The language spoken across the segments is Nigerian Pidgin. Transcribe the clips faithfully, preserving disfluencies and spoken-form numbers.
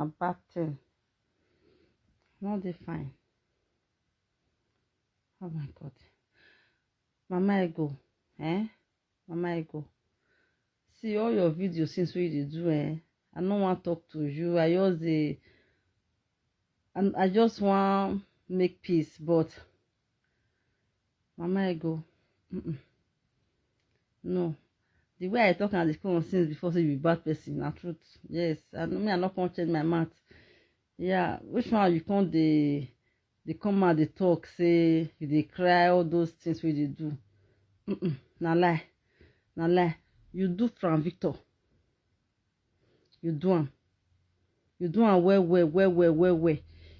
na bad thing. No dey fine. Oh my God. Mama Ego, eh? Mama Ego. See all your videos since wey you dey do, eh? I no wan talk to you. I just dey, I, I just wan make peace, but Mama Ego, mm-mm. No. The way I talk and dey come since before say you be bad person, na truth. Yes, I know me, I no come change my mouth. Yeah, which one you come dey, dey come out dey talk say you dey cry, all those things wey you dey do? Mm-mm, na lie, na lie. You do Frank Victor. You do am. You do am well, well, well, well, well, well.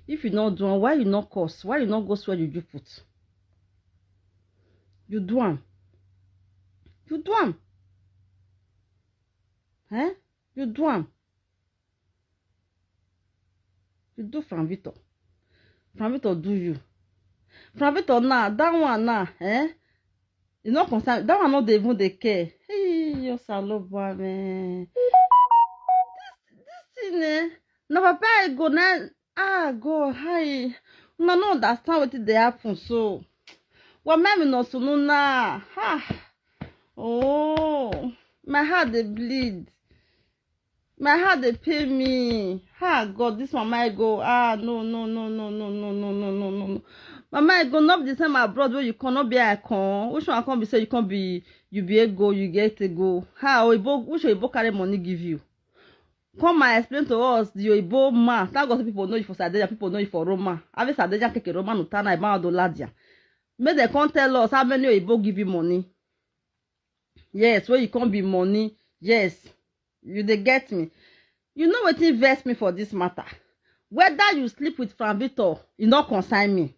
If you no do am, why you no curse? Why you no go swear juju put? You do am. You do am. Eh? You do am. You do Frank Victor. Frank Victor do you. Frank Victor now, that one now, eh? You no concern. That one no dey even dey care. Hey, your saloba man. This, this thing, eh? Na Papa Ego na, ah, God, hi. Una no understand wetin dey happen so. Wa memi no sunu na. Ha. Oh, my heart dey bleed. My heart dey pain me. Ah, God, this Mama Ego. Ah, no, no, no, no, no, no, no, no, no, no, no. Mama Ego, no be the same abroad where you come, no be I come. Which one come be say you come be, you be Ego, you get Ego. How Oyibo, which Oyibo carry money give you? Come and explain to us, the Oyibo man. Thank God say people know you for Sardeja, people know you for Roma. Ave Sardeja keke Roma no tana iba do ladia. Make dem come tell us how many Oyibo give you money. Yes, where you come be money. Yes, you dey get me. You know wetin vex me for this matter? Whether you sleep with Frank Victor, e no concern me.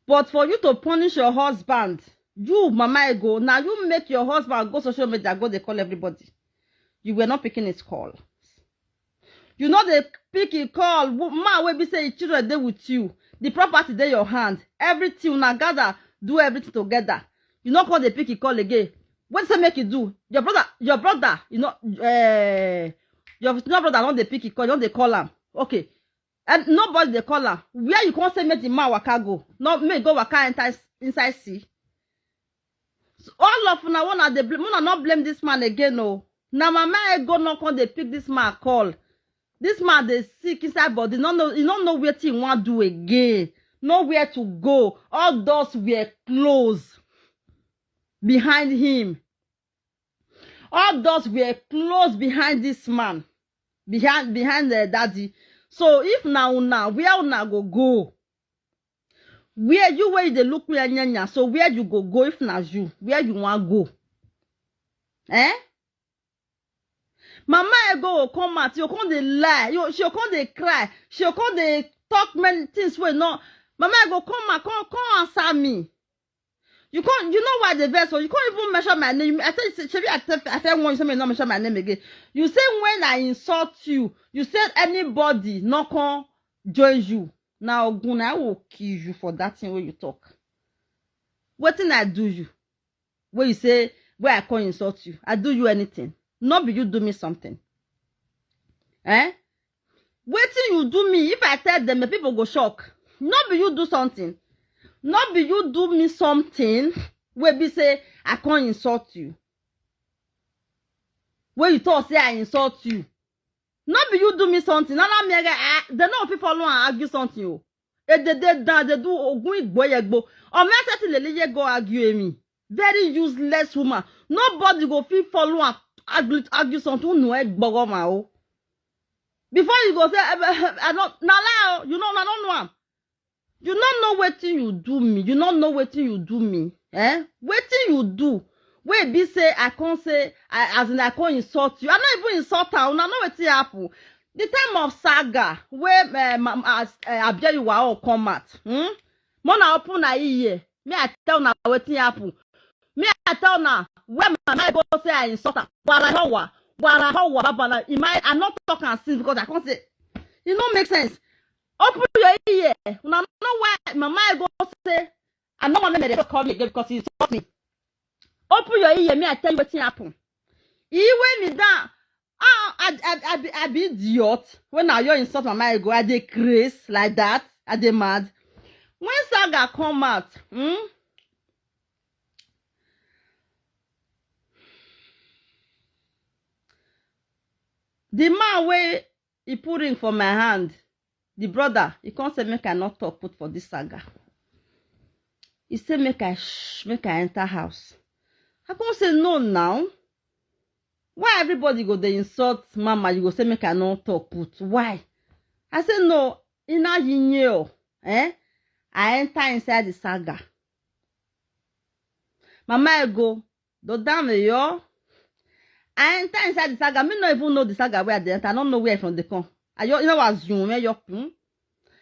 But for you to punish your husband, you, Mama Ego, na you make your husband go social media, go dey call everybody. You were not picking his call. You no dey pick him call. Wo-, man wey be say him children dey with you, the property dey your hand, everything una gather, do everything together. You no come dey pick him call again. Wetin say make you do? Your brother, your brother, you know, eh, your senior brother no dey pick him call, no dey call am. Okay. And nobody dey call am. Where you come say make the man waka go? No, make go waka enter ins-, inside sea. So all of una wanna dey blame, una no blame this man again o. Na Mama Ego no come dey pick this man call. This man dey sick inside body, no know, he no know wetin he wan do again, nowhere to go. All doors were closed behind him. All doors were closed behind this man, behind, behind the daddy. So if na una, where una go go? Where you, where you dey look me, anyanya? So where you go go if na you? Where you wan go? Eh? Mama Ego go come out, you come dey lie, you, she come dey cry, she come dey talk many things wey no. Mama Ego come out, come, come answer me. You can't, you know why the verse? You can't even mention my name. I tell you, Shebi, I tell, I tell one, you say me not mention my name again. You say when I insult you, you say anybody no come join you. Now, Ogun, I will kill you for that thing where you talk. Wetin I do you? Where you say, where I come insult you? I do you anything? No be you do me something. Eh? Wetin you do me? If I tell them, the people go shock. No be you do something. No be you do me something. Wey be say I come insult you. Wey you talk say I insult you. No be you do me something. Nana me again. Ah, they no fit follow and argue something. Oh, if they dey down, they do ogun igbo yegbo. Or me say lele ye go argue me. Very useless woman. Nobody go fit follow and argue, argue something. No egbogo ma o. Before you go say, eh, eh, eh, I don't, na lie o. You know, I don't know am. You no know wetin you do me. You no know wetin you do me. Eh? Wetin you do? Wey be say I can't say, I, as in I can't insult you. I no even insult her. Una know wetin happen. The time of saga, where uh, as uh, Abia you were all come out. Hmm? Mona open na ear. Me I tell na wetin happen. Me I tell na where Mama Ego say I insult her. Wara howa, wara howa, babala. In my, I not talk and since because I can't say. It no make sense. Open your ear. Una know why Mama Ego say I no want make dem call me again because he insult me. Open your ear, me I tell you wetin happen. He weigh me down. Ah, I, I, I, be, I be idiot. When I you insult Mama Ego, I dey craze like that. I dey mad. When Saga come out, hmm? The man wey he put ring for my hand, the brother, he come say make I not talk put for this Saga. He say make I shh, make I enter house. I come say no now. Why everybody go dey insult Mama? You go say make I not talk put. Why? I say no. Ina yinye o. Eh? I enter inside the Saga. Mama Ego, do down yo. I enter inside the Saga. Me no even know the Saga where I dey enter. I don't know where from they come. I you know was you me yo. Hmm?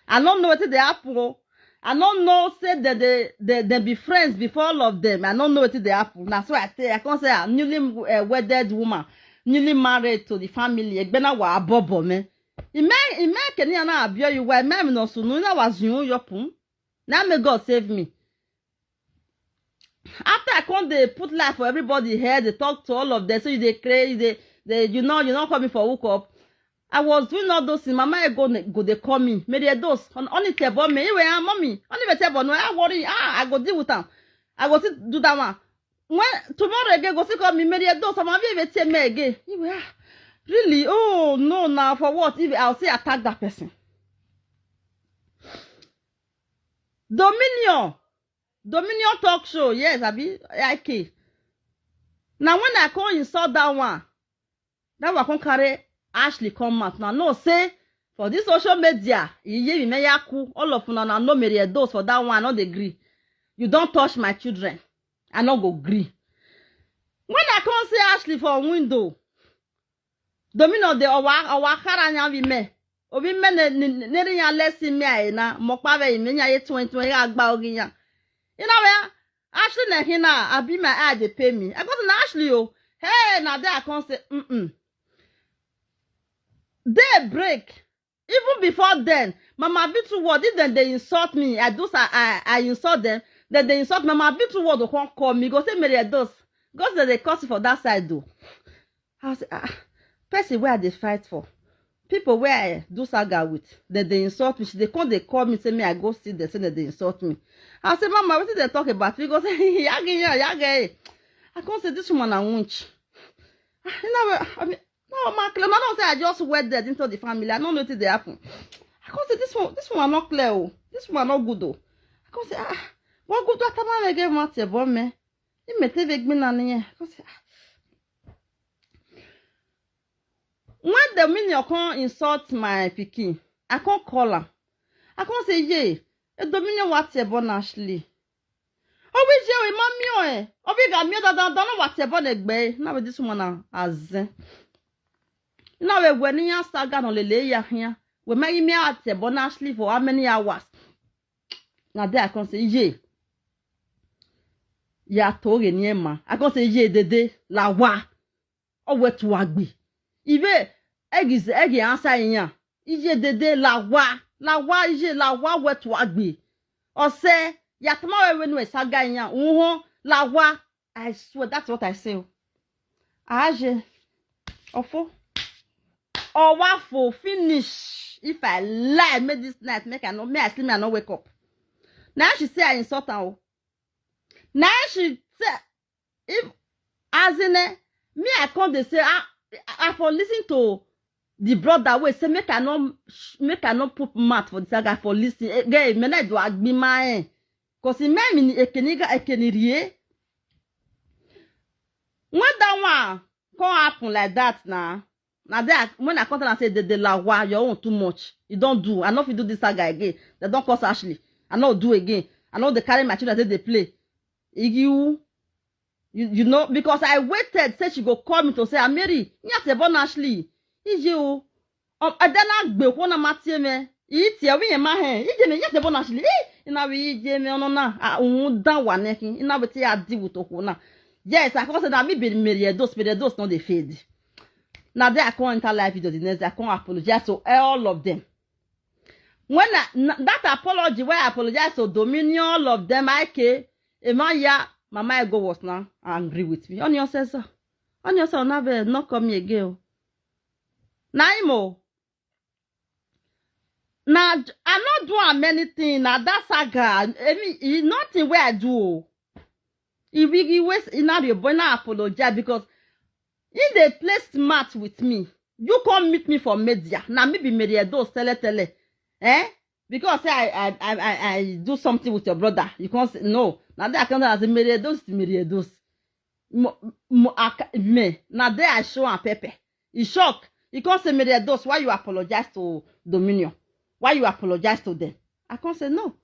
I don't know what they happen. Oh. I don't know say that they, they they be friends before all of them. I don't know what they happen. That's why I say I can't say a newly uh, wedded woman, newly married to the family. Egbena wa abobo me. Ime ime kenya na abio you why me no sunu na was you yo pun. Now may God save me. After I come dey put life for everybody head, dey talk to all of them. So you dey craze, dey dey you know you no call me for hook up. I was doing all those things. Mama go go dey call me. Mary Edos on only tell about me. Anyway, ah, mommy, only tell about no. I worry. Ah, I go deal with am. I go still do that one. When tomorrow again go still call me. Mary Edos, I'm having a tell me again. Anyway, ah, really? Oh no, now for what? If I'll say attack that person. Dominion. Dominion talk show, yes, abi I K. Now when I come insult that one, that one come carry Ashley come out. Now no say for this social media, iye mi me yaku, all of una na no mere those for that one, I no dey gree. You don't touch my children, I no go gree. When I come see Ashley for window, Dominion dey owa owa kara nya bi me. Obi me ne ne ne nya lesi me ai na mo pa ve me nya ye twenty twenty ga gba ogi nya. You know where? Ashley na hina abi my eye dey pay me. I go say na Ashley o. Hey, na there I come say mm mm. Day break. Even before then, Mama Bitu word, if dem dey insult me, I do sa I I insult them. Then they insult Mama Bitu word go come call me. Go say Mary Edos. Go say they curse for that side though. I say ah, person where I dey fight for, people where I do saga with, then they insult me. She dey come dey call me say me I go see them say that they insult me. I say Mama, what did they talk about? We go say yagi ya yagi. I come say this woman a winch. Ah, you know, I mean, no, ma clear. I don't say I just wedded into the family. I don't know what they happen. I come say this one, this one not clear. Oh, this one not good though. I come say ah, what good that time I get my table me. He may take me na niye. I come say ah. When the minion come insult my pikin, I come call her. I come say ye, a dominion what your born Ashley. Obi je o ima mi o eh. Obi ga mi o dandan dan wa te bo ne gbe. Na we this woman na azen. Na we we ni ya saga no lele ya ya. We ma mi a te bo na Ashley for how many hours? Na there I come say ye. Ya to ge ni e ma. I come say ye dede la wa. Owe tu agbi. Ibe egi egi ansa iyan. Ije dede la wa. La wa ije la wa we tu agbi. Ose ya tama we we nu e saga iyan. Uho la wa. I swear that's what I say. Aje. Ofo. Owa for finish. If I lie, make this night make I no, may I sleep, may I no wake up. Now she say I insult her. Oh. Now she say if as in eh, me I come dey say ah, I for listen to the brother wey say make I no make I no put mouth for the saga for listen. Eh, girl, me na do agbi my eh. Cause me me ni ekeni ga ekeni rie. When that one come happen like that now, now there when I come tell am say the the lawa your own too much. You don't do. I no fit do this saga again. They don't cause Ashley. I no do again. I know they carry my children take dey play. Igiwu. You, you know, because I waited, say she go call me to say, "Ah, Mary, nyate bon Ashley." Ije o. Um, adana gbe ko na matie me. Iti awi ye ma he. Ije me nyate bon Ashley. Eh, ina wi ije me ono na. Ah, un da wa ne kin. Ina we ti adi wu to ko na. Yes, I come say that me be Mary Edos, Mary Edos no dey fade. Now there I come enter live video the next day. I come apologize to all of them. When I, n- that apology where I apologize to Dominion, all of them, I K, Emaya, Mama Ego was now angry with me. On your sense, on your son, never not come me again. Oh. Na him o. Na I no do am anything. Na that saga. I mean, e nothing wey I do o. E be e waste e na dey boy na apologize because he dey play smart with me. You come meet me for media. Na me be Mary Edo's tele tele. Eh? Because say I I I I I do something with your brother. You come say no. Na there I come tell am say Mary Edo's is Mary Edo's. Mo, mo, I, ca- me. Na there I show am pepper. He shock. He come say Mary Edo's, why you apologize to Dominion? Why you apologize to them? I come say no.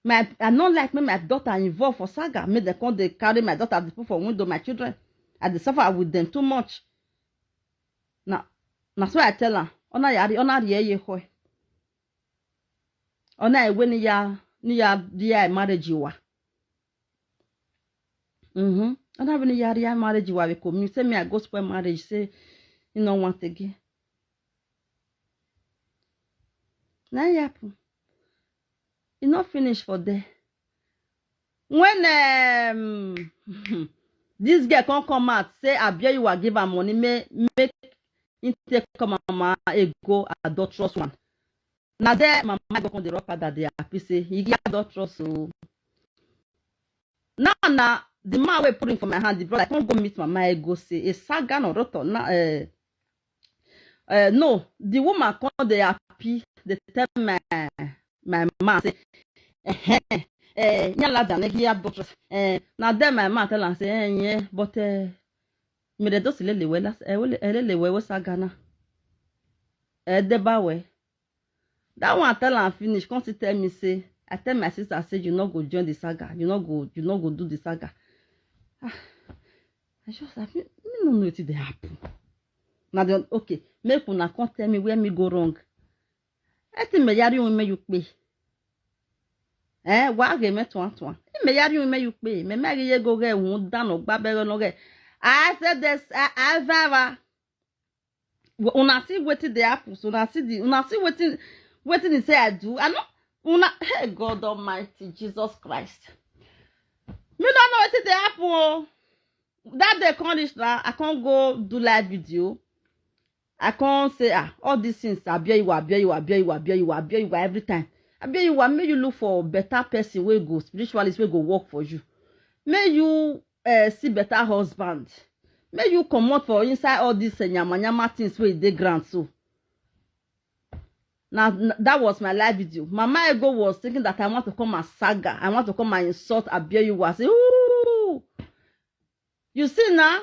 My I no like make my daughter involve for saga. Make dem come dey carry my daughter dey put for window, my children. I dey suffer with them too much. Na na so I tell am. Ona yari ona rie ye hoe. Ona ewe ni ya ni ya dia marriage wa. Mhm. Ona ewe ni ya dia marriage wa we ko mi say me I go spoil marriage say you no want again. Na e happen. E no finish for there. When um, this girl come come out say Abioyiwa give am money make make him take come mama ego adulterous one. Na there mama go come dey rock her that dey happy say he get adulterous o. Now na the man wey put him for my hand, the brother come go meet mama ego say a saga no roto na uh, uh, no the woman come dey happy dey tell my my man say eh eh eh nyala da ne gi adulterous eh na there my man tell am say eh yeah but eh me dey do sile le we last eh we le le we we saga na eh de ba we that one tell am finish come still tell me say I tell my sister say you no go join the saga, you no go you no go do the saga. Ah, I just I feel, me no know wetin dey happen. Na the okay make una come tell me where me go wrong. Eti me yari un me you pe. Eh, wa ge me twan twan. Me yari un me you pe. Me me ge ye go ge un dan o gba be no ge. I said this I I ever una see wetin dey happen so una see the una see wetin wetin he say I do I no una hey God Almighty Jesus Christ me no know wetin dey happen o that day come reach na I come go do live video I come say ah all these things abioyiwa abioyiwa abioyiwa abioyiwa abioyiwa every time abioyiwa make you look for better person wey go spiritualist wey go work for you make you uh, see better husband make you comot for inside all these uh, yamayama things wey dey ground so na na- that was my live video mama ego was thinking that I want to come and saga I want to come and insult abioyiwa say ooh you see na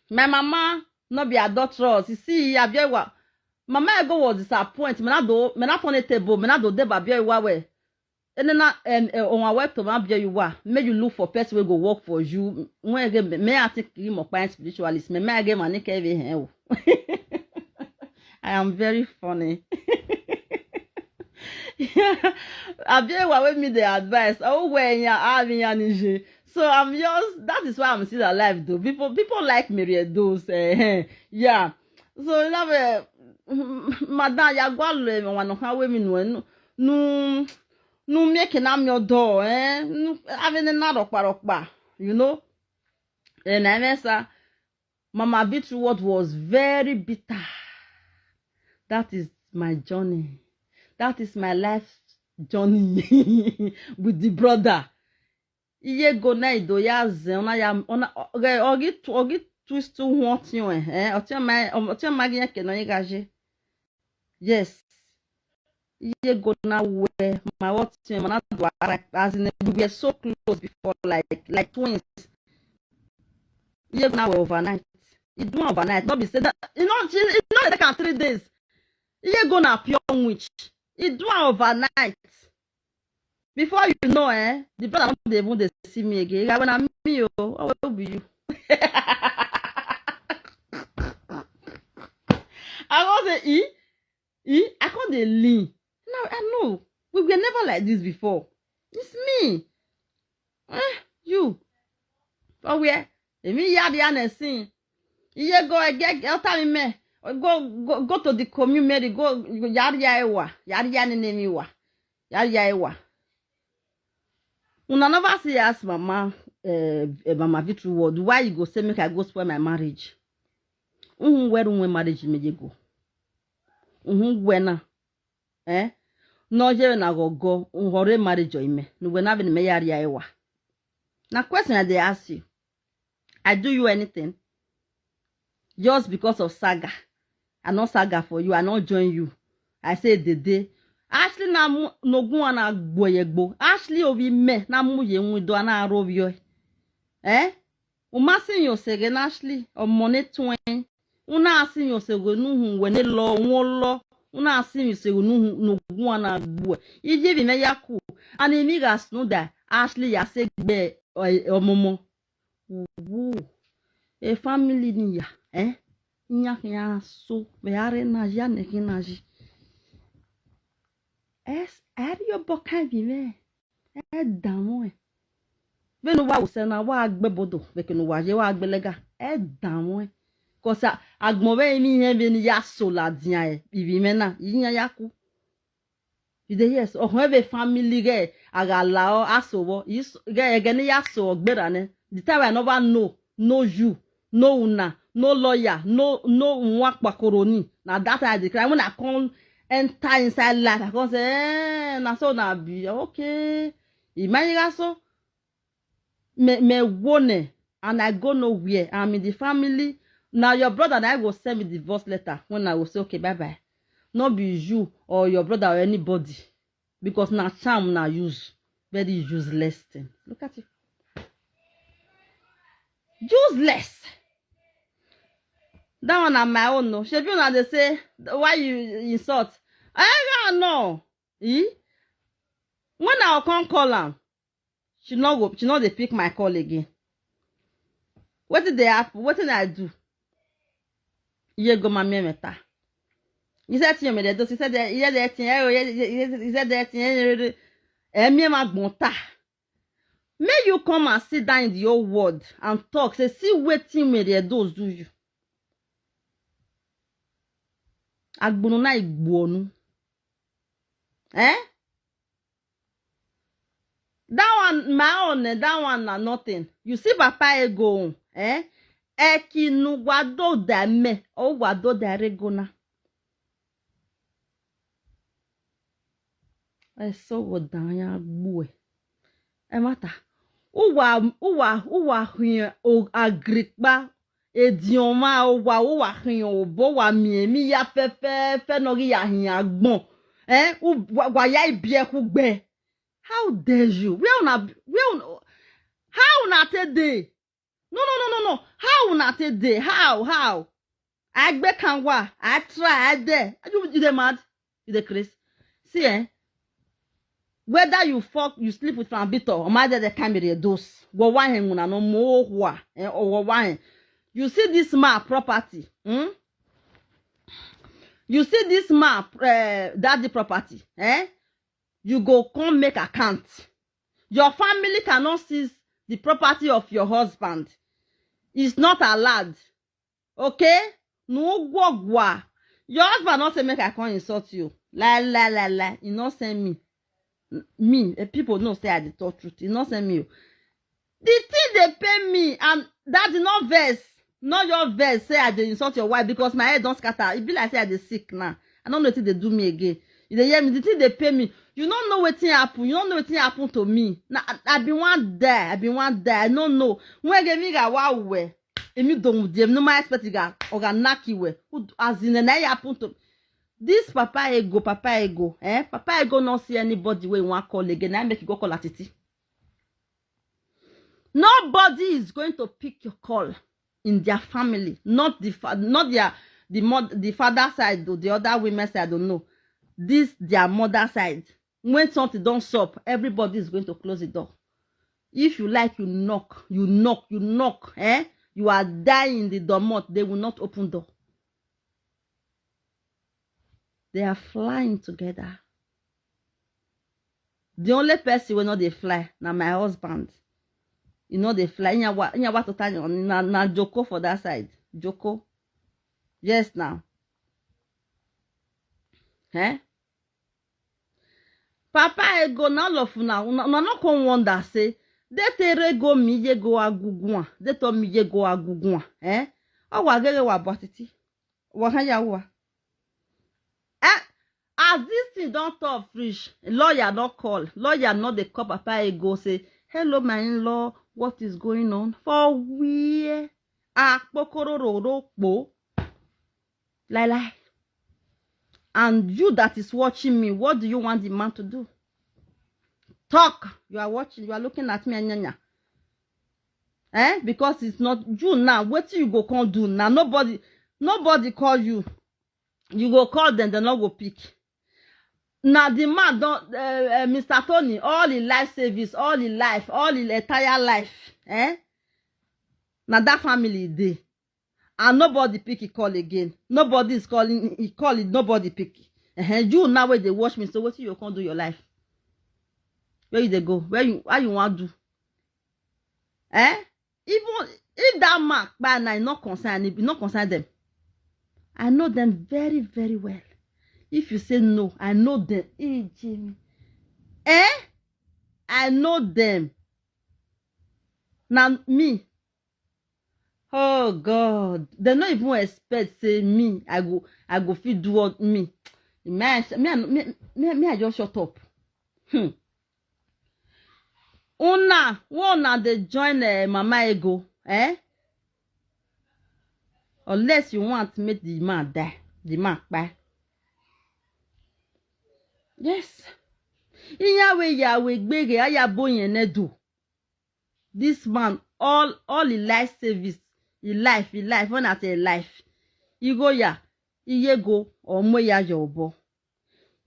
my mama no be adulterous you see abioyiwa mama ego was disappointed mena do mena turn a table mena do deba abioyiwa well enena em eh, on our way to ma be you are make you look for person wey go work for you when again me I think you more fine spiritualist me me again man ke be hen o I am very funny abiewa wey me dey advice oh well ya abi ya nije so I'm just that is why I'm still alive though people people like me real those eh, eh, yeah so you know eh, madam ya gwa lo e wa no ha we mi nu nu nu mi ke na mi odo eh nu ave ne na ropa ropa you know and I mess mama beetroot was very bitter that is my journey that is my life journey with the brother iye go na ido ya zen ona ya ona ogi ogi twist to want you eh otia ma otia ma gi yake no yigaje yes iye go na we my what you man do as in we were so close before like like twins iye go na we overnight e do overnight no be say that you know you know take am three days iye go na pure witch e do am overnight before you know eh the brother no dey even dey see me again yeah when I'm me oh oh will be you I wan say e e I come dey lean now I know we were never like this before it's me eh you for where èmi yá di àná sí iye go ẹgẹ ọtá mi mẹ go go go to the commune mary go yàrá ya ẹ wà yàrá ya nínú mi wà yàrá ya ẹ wà una never see as mama uh, uh, mama vitru word why you go say make I go spoil my marriage uhun where when marriage me dey go Uhun, wena. Eh? No, je na go go. Uhore marriage ime. No, wena, be me yari ya ewa. Na question I dey ask you. I do you anything? Just because of saga. I no saga for you. I no join you. I say dede. Ashley na mu-, no gu ana gbo ye gbo. Ashley obi me na mu ye nwi do ana aro bi yo. Eh? Uma sin yo sege na Ashley. O mone twen. Una sin yo sege nu hu we ne lo won lo. Una sin yo sege nu hu no gu ana gbo. Ije bi me yaku. Ani mi ga snu da Ashley ya se gbe o momo. Wo, e family ni ya, eh? Nya ya so, be are na ya ne ki na ji. Es, are yo bo kai bi me. E da mo e. Be no wa wo se na wa gbe bodo, be ke no wa je wa gbe lega. E da mo e. Kosa agbon be mi he be ni ya so la dia e. Bi bi me na, nya ya ku. You dey hear? So, oh, every family ge, aga lao, aso wo. Is ge, ge ni ya so gbera ne. The time I never know, no you, no una, no lawyer, no, no nwa kpakoroni. Na that time I dey cry. When I come enter inside life, I come say, eh, na so na be. Okay. Imagine so. Me, me wone, and I go nowhere. I'm in the family. Now your brother and I go send me divorce letter when I will say, okay, bye bye. Not be you or your brother or anybody. Because na charm na use. Very useless thing. Look at you. Useless. That one na my own, no. Shebi una dey say, why you insult? I don't know. Eh? When I come call am, she no go, she no dey pick my call again. Wetin dey happen? Wetin I do? Iye go ma me meta. He said, "Tiyo me de do." He said, "Iye de tiyo, iye de tiyo." Eh, me ma gbon ta. May you come and sit down in the old world and talk. Say, see wetin me de do do you. Agbonu na igbonu. Eh? That one, my own, eh, that one na nothing. You see, Papa Ego, eh? Eki nu wado da me, o wado da regona. I so go down ya bue. E mata. Uwa, uwa, uwa hien o agrikpa. Edioma o wa, o wa hien o bo wa mi, mi ya fe, fe, fe no gi ya hien agbon. Eh? U wa, wa ya ibie ku gbe. How dare you? Where una, where una, how una take dey? No, no, no, no, no. How una take dey? How, how? I gbe kan wa. I try, I dare. You, you dey mad? You dey craze? See, eh? Whether you fuck, you sleep with Fran Bito, or my dad, they can't be those. Go why him una no more wa, eh, or go why him. You see this man property, hmm? You see this man, eh, daddy property, eh? You go come make account. Your family cannot seize the property of your husband. It's not allowed. Okay? No gwogwa. Your husband not say make I come insult you. La, la, la, la. He not send me. N-, me, eh, people know say I dey talk truth. He not send me. Oh. The thing they pay me, and that is not verse. Not your verse. Say I dey insult your wife because my head don't scatter. It be like say I dey sick now. I don't know what they do me again. If they hear me, the thing they pay me. You don't know what thing happen. You don't know what thing happen to me. Now I, I be one die. I be one die. I don't know. When I get me, I wow where. Emi don dem no my expect ga oga knock you well. As in na ya happen to this Papa Ego, Papa Ego, eh? Papa Ego not see anybody wey wan call again. I make you go call Atiti. Nobody is going to pick your call in their family, not the fa-, not their the mod, the father side or the other women side. Don't know this their mother side. When something don't stop, everybody is going to close the door. If you like, you knock, you knock, you knock, eh? You are dying in the domot, they will not open door. They are flying together. The only person wey no dey fly na my husband. You know they fly. Nyawa, nyawa to tanya na, na Joko for that side. Joko. Yes now. Eh? Papa Ego na all of una, una, una no come wonder say they tere go mi ye go agugwa, they to mi ye go agugwa, eh? O wa gege wa batiti, wa ha ya wa. As this thing don talk finish, lawyer don call. Lawyer no dey call Papa Ego say, "Hello, my in-law, what is going on?" For where? Akpokororokpo. Lie, lie. And you that is watching me, what do you want the man to do? Talk. You are watching, you are looking at me, anyanya. Eh? Because it's not you now. What you go come do now? Nobody, nobody call you. You go call them, they no go pick. Now the man don, uh, uh, Mister Tony, all his life service, all his life, all his entire life, eh? Now that family dey, and nobody pick he call again. Nobody is calling, he call it, nobody pick. Uh-huh. You now where they watch me, so what you come do your life? Where you dey go? Where you, how you want do? Eh? Even if that man kpai na, e no concern, e no concern them. I know them very, very well. If you say no, I know them. Eh, Jimmy. Eh? I know them. Now me. Oh God, they no even expect say me. I go, I go fit do what me. Me, I, me, I- me, me, me, I just shut up. Hmm. Una, una dey join, eh, Mama Ego, eh? Unless you want make the man die, the man kpai. Yes. Iyawe yawe gbege ayabo yen nedo. This man, all, all his life service, his life, his life, when I say life, he go ya, he go, or mo ya your bo.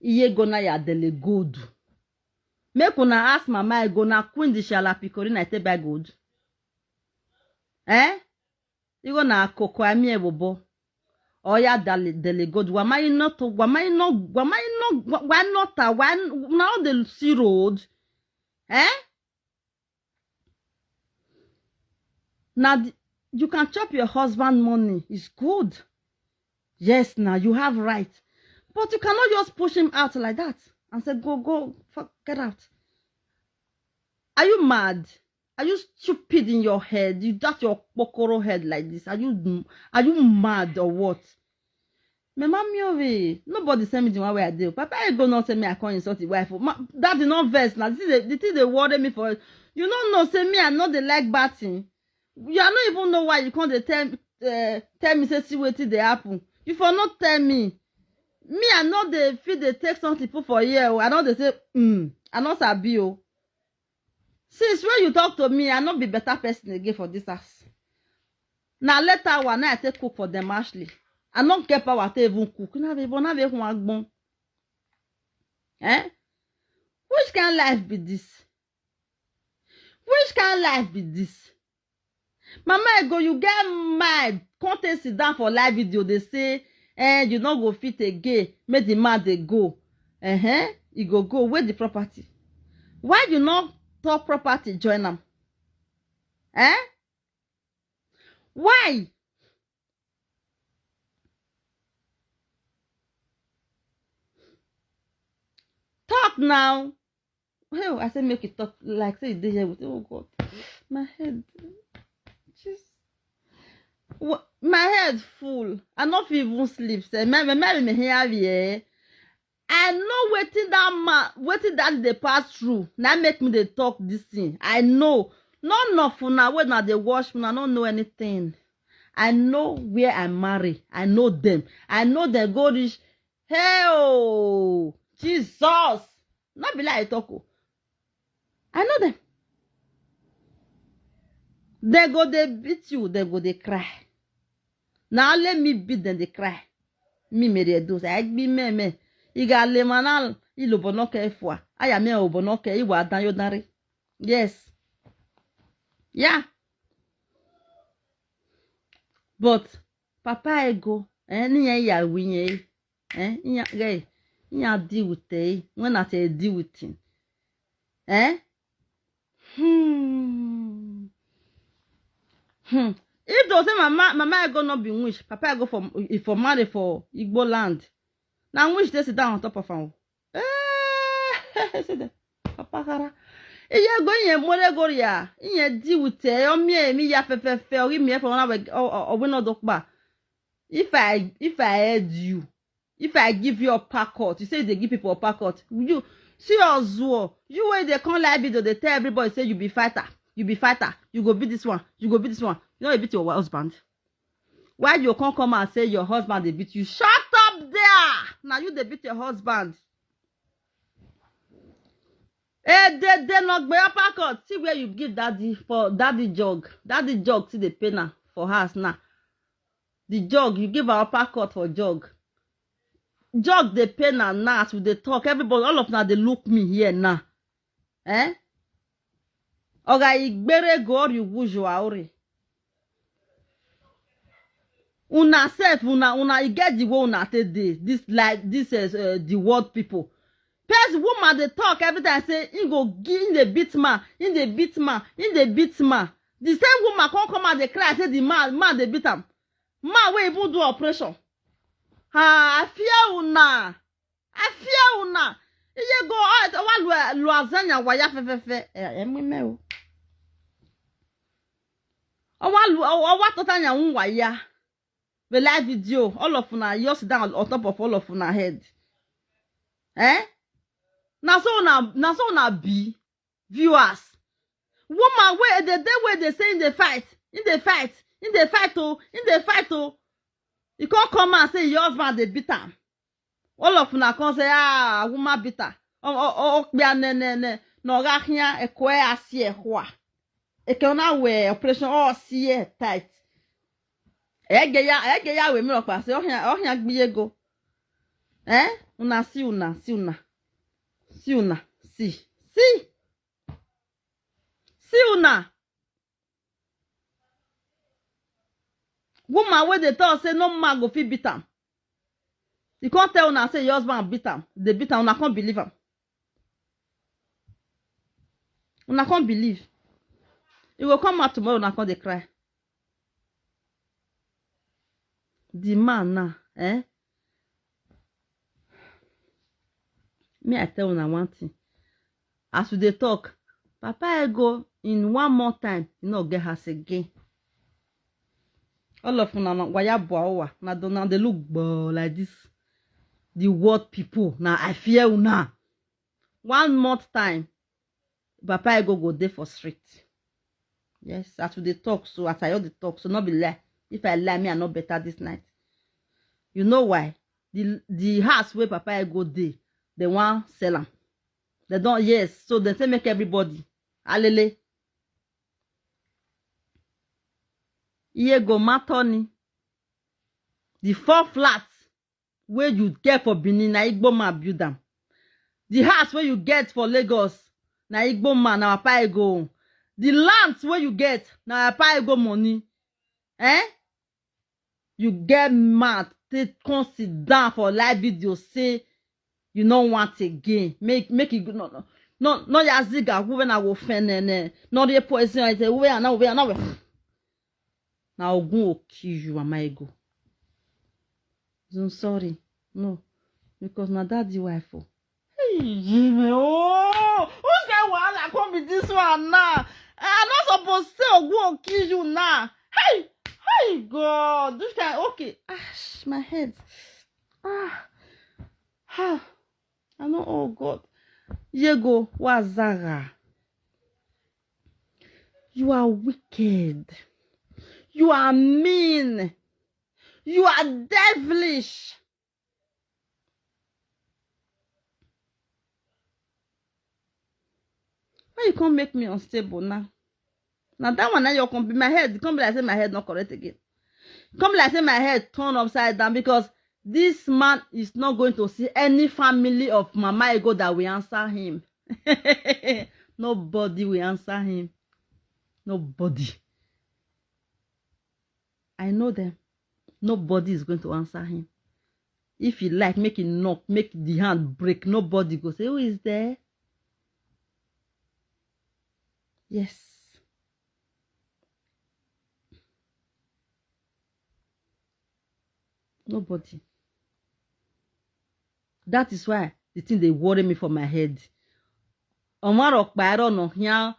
Iye go na ya dele gold. Make una ask Mama Ego, na Queen di Shala Pikorina e take buy gold. Eh? Igo na koko ami ebobo. Oya dele, dele gold. Wama ino to, wama ino, wama ino, wa, wa not a, wa, na all the sea road. Eh? Now, you can chop your husband money. It's good. Yes, now you have right. But you cannot just push him out like that and say, "Go, go, fuck, get out." Are you mad? Are you stupid in your head? You, that your kpokoro head like this. Are you, are you mad or what? My mommy, oh, nobody send me the one where I do. Papa, I go not send me, I can't insult the wife. Oh. Ma, that did not vex. Now, this is the, the thing they worry me for. You don't know, say me, I know they like batting. You are not even know why you can't dey tell, uh, tell me, say, "See wetin dey happen." You for not tell me. Me, I know they feel they take something put for here. Oh. I know they say, "Hmm, I not sabi." Oh. Since when you talk to me, I not be better person again for this house. Now later one, I take cook for them, Ashley. I not get power to even cook. Now they, now they want gbon. Eh? Which kind life be this? Which kind life be this? Mama Ego, you get mad. Come take sit down for live video. They say, eh, you not go fit again. Make the man they go. Uh-huh. You go go. Where the property? Why you not talk property, join them? Eh? Why? Talk now. Hey, I say make it talk like say they here with, oh God, my head. Just my head full. I not even sleep. Say, me, me, me, me here, yeah. I know wetin that man, wetin that they pass through. Now make me they talk this thing. I know. No, no, for now, when now they watch me, I don't know anything. I know where I marry. I know them. I know they go this. Hey, oh, Jesus. Not be like I talk. Oh. I know them. They go, they beat you. They go, they cry. Now let me beat them, they cry. Me, me, they do. I be me, me. Iga le manal, ilo bonoke fwa. Aya me o bonoke, iwa dan yo dan re. Yes. Yeah. But Papa Ego, eh, ni ya ya winye. Eh, inya, gay, inya deal with eh. When I say deal with him, eh? Hmm. Hmm. If they say Mama, Mama Ego not be wish, Papa Ego for, if for marry for Igbo land. Now wish they sit down on top of am. Eh, see the Papa Kara. Iye go iye more go ya. Iye deal with eh. Omi eh, mi ya fe fe fe. Ori mi eh for one we, o, o, o, we no dokpa. If I, if I heard you, If I give you uppercut, you say you dey give people uppercut. You see your zuo. You wey dey come live video, dey tell everybody say you be fighter. You be fighter. You go be this one. You go be this one. You know you beat your husband. Why you come come and say your husband dey beat you? Shut up there. Now you dey beat your husband. Hey, they they not be uppercut. See where you give daddy for daddy jog. Daddy jog see the pain am for house now. The jog, you give her uppercut for jog. Jog dey pain am now as we dey talk. Everybody, all of now they look me here now. Eh? Oga igbere go or you wuju aore. Una self, una una e get the way una take dey this like this uh, uh, the world people. Person woman dey talk every time say he go give, he dey beat man, he dey beat man, he dey beat man. The same woman come come out dey cry say the man man dey beat am. Man wey even do operation. Ah, I fear una. I fear una. Iye go out. Owa lu lu azanya waya fefefe. Eh, eh, me me o. Owa lu owa totanya un waya. The live video. All of una, you sit down on top of all of una head. Eh? Na so una na so una be. Viewers, woman wey dey dey wey dey say in dey fight, in dey fight, in dey fight o, in dey fight o. You come come and say your husband dey beat am. All of una come say ah woman beat am. Okpia ne ne ne na oga hia ekwe asi ehua. Eke una we operation all see tight. Ege ya ege ya we mi okpa say ohia ohia gbiye go. Eh? Una see una see una see una see see. See una. Woman wey dey talk say no man go fit beat am. You come tell una say your husband beat am, dey beat am, una come believe am. Una come believe. E go come out tomorrow, una come dey cry. The man now, eh? Me, I tell una one thing. As we dey talk, Papa Ego in one more time, e no get house again. All of una na waya boawa, na don na dey look gboo like this. The world people, na I fear una. One month time, Papa Ego go dey for street. Yes, as we dey talk so, as I all dey talk so, no be lie. If I lie, me I no better this night. You know why? The the house where Papa Ego dey, they wan sell am. They don yes, so they say make everybody alele. Iye go matoni. The four flats wey you get for Benin na Igbo man build am. The house wey you get for Lagos na Igbo man na Papa Ego own. The lands wey you get na Papa Ego money. Eh? You get mad take come sit down for live video say you no want again. Make make e no no no no ya ziga wu na wo fenene. No dey poison ite wu na we na we. Na ogun o kill you, Mama Ego. I'm sorry. No. Because na daddy wife o. Hey, Jimmy, oh, who's get wahala come be this one now? I no suppose say ogun o kill you now. Hey, hey, God, this kind. Okay, ah, my head. Ah, ah, I know. Oh God, Yego Wazara, you are wicked. You are mean. You are devilish. Why you come make me unstable now? Now that one now you come be my head. Come be like say my head not correct again. Come be like say my head turn upside down because this man is not going to see any family of Mama Ego that will answer him. Nobody will answer him. Nobody. I know them. Nobody is going to answer him. If you like, make it knock, make the hand break. Nobody go say, "Who is there?" Yes. Nobody. That is why the thing they worry me for my head. Omaro Kpairo no here.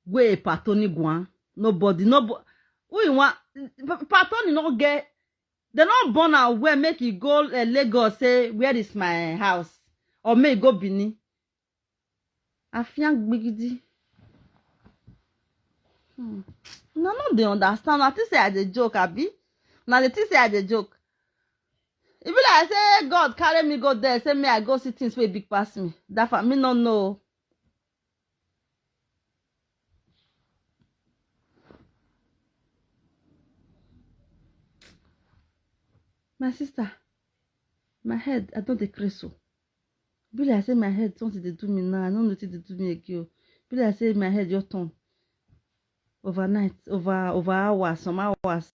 Wey Patoni gwan. Nobody, nobody. Who you want? Patoni no get They no born am well, make e go, eh, Lagos, say, "Where is my house?" Or make e go Benin. Afian gbigidi. Hmm. Una no dey understand. Una think say I dey joke, abi? Una dey think say I dey joke. E be like say God carry me go there, say me I go see things wey big pass me. That fa-, me no know. My sister, my head, I don dey craze o. Be like say my head, something dey do me now. I no know wetin dey do me again o. Be like say my head just turn overnight, over, over hours, some hours.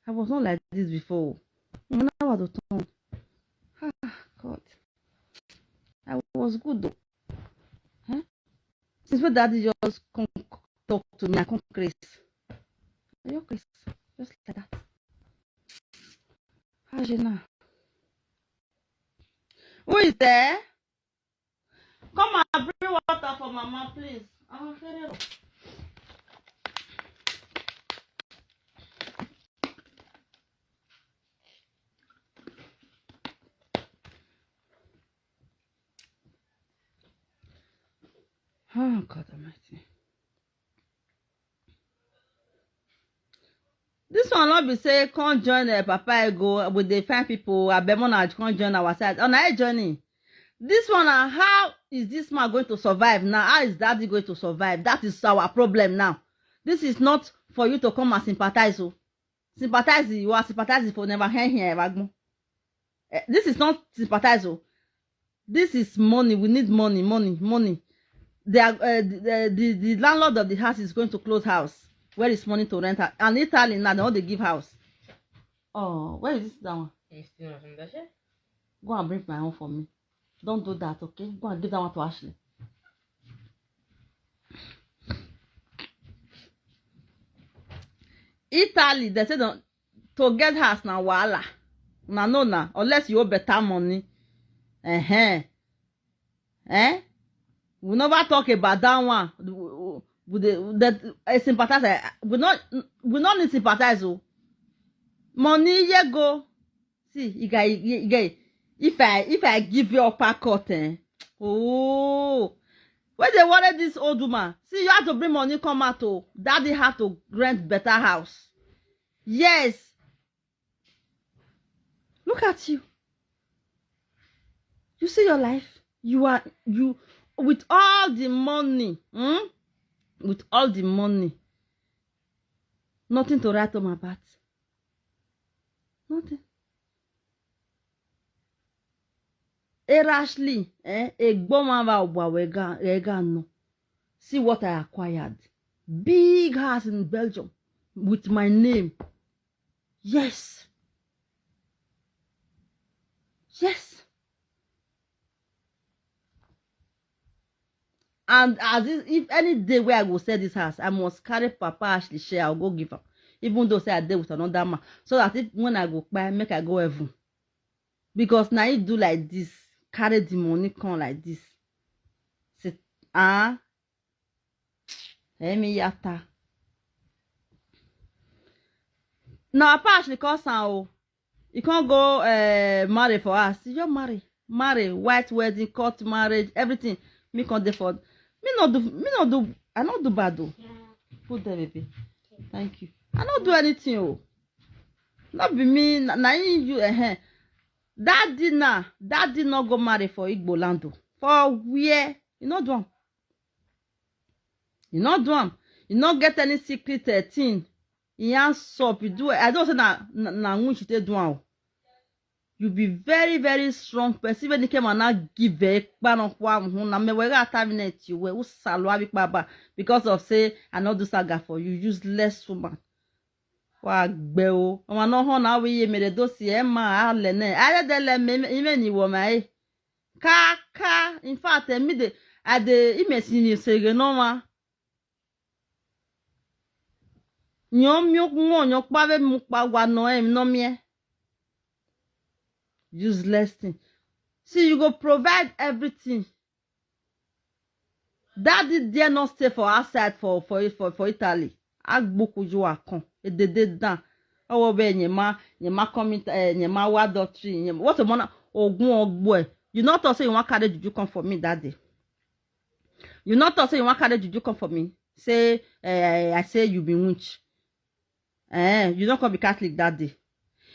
I was not like this before o. One hour to turn. Ah, God. I was good though. Eh? Since when daddy just come talk to me, I come craze. I just craze. Just like that. How you now? Who is there? Come and bring water for mama, please. I'm very Oh, God Almighty. This one no be say come join, eh, Papa Ego, we dey find people, abeg, una come join our side. Una e joining. This one na, how is this man going to survive now? How is daddy going to survive? That is our problem now. This is not for you to come and sympathize o. Sympathize, you are sympathizing for never hear here, Evagbon. Eh, this is not sympathize o. This is money. We need money, money, money. They are, uh, the, the, the, the landlord of the house is going to close house. Where is money to rent her? And Italy now, they want to give house. Oh, where is this, that one? It's still not in the shed. Go and bring my own for me. Don't do that, okay? Go and give that one to Ashley. Italy, they say don't, to get house na wahala. Na no na, unless you owe better money. Uh-huh. Eh? We never talk about that one. We, we, we dey, that, eh, sympathize. Eh, we not, we not need sympathize o. Money ye go. See, you guy, you guy, if I, if I give you a pack cut, eh? Oh, where they worry this old woman? See, you have to bring money come out o. Daddy have to rent better house. Yes. Look at you. You see your life? You are, you, with all the money, hmm? With all the money, nothing to write home about. Nothing. Erashly, eh, Egbomava Obwa Wega, Wega no. See what I acquired. Big house in Belgium with my name. Yes. Yes. And as if, if any day where I go sell this house, I must carry Papa Ashley share, I'll go give am. Even though say I dey with another man. So that if, when I go kpai, make I go heaven. Because now you do like this, carry the money come like this. Say, ah, Emi Yata. Now, Papa Ashley call am o. You can't go, uh, marry for us. You marry. Marry. White wedding, court marriage, everything. Me can't dey for. Me not do, me not do, I not do bad o. Put there, baby. Thank you. I not do anything o. Not be me, na, na you, eh, eh. Daddy na, daddy not go marry for Igbo land o. For where? You not do am. You not do am. You not get any secret, eh, thing. You ain't stop. You do. I don't say na, na, na when you take do am. You be very, very strong person. When you came and not give a kpano kwa mhu na me wega tabinet you we usalo abi baba because of say I not do saga for you, useless woman. Wa gbe o. Ọmọ náà hàn náà wíyé mèrè dó sí ẹ máa á lẹ̀ náà. Ayédèlẹ̀ mẹ́mẹ́ ni wọ̀ máa ẹ̀. Káká. In fact, èmi dè, àdè ìmẹ̀sì ni ìṣègùn náà wá. Nyɔmiɔ ŋɔ nyɔkpa be mu kpa wa nɔ em nɔ miɛ. Useless thing. See, you go provide everything. Daddy dare not stay for outside for, for, for, for Italy. Agbuku you are con. Edede dan. Oh, be nyema, nyema comment, eh, nyema wa doctrine, nyema. What a mona, ogun ogbo. You not talk say you want carry juju come for me that day. You not talk say you want carry juju come for me. Say, eh, I say you be witch. Eh, you don't come be Catholic that day.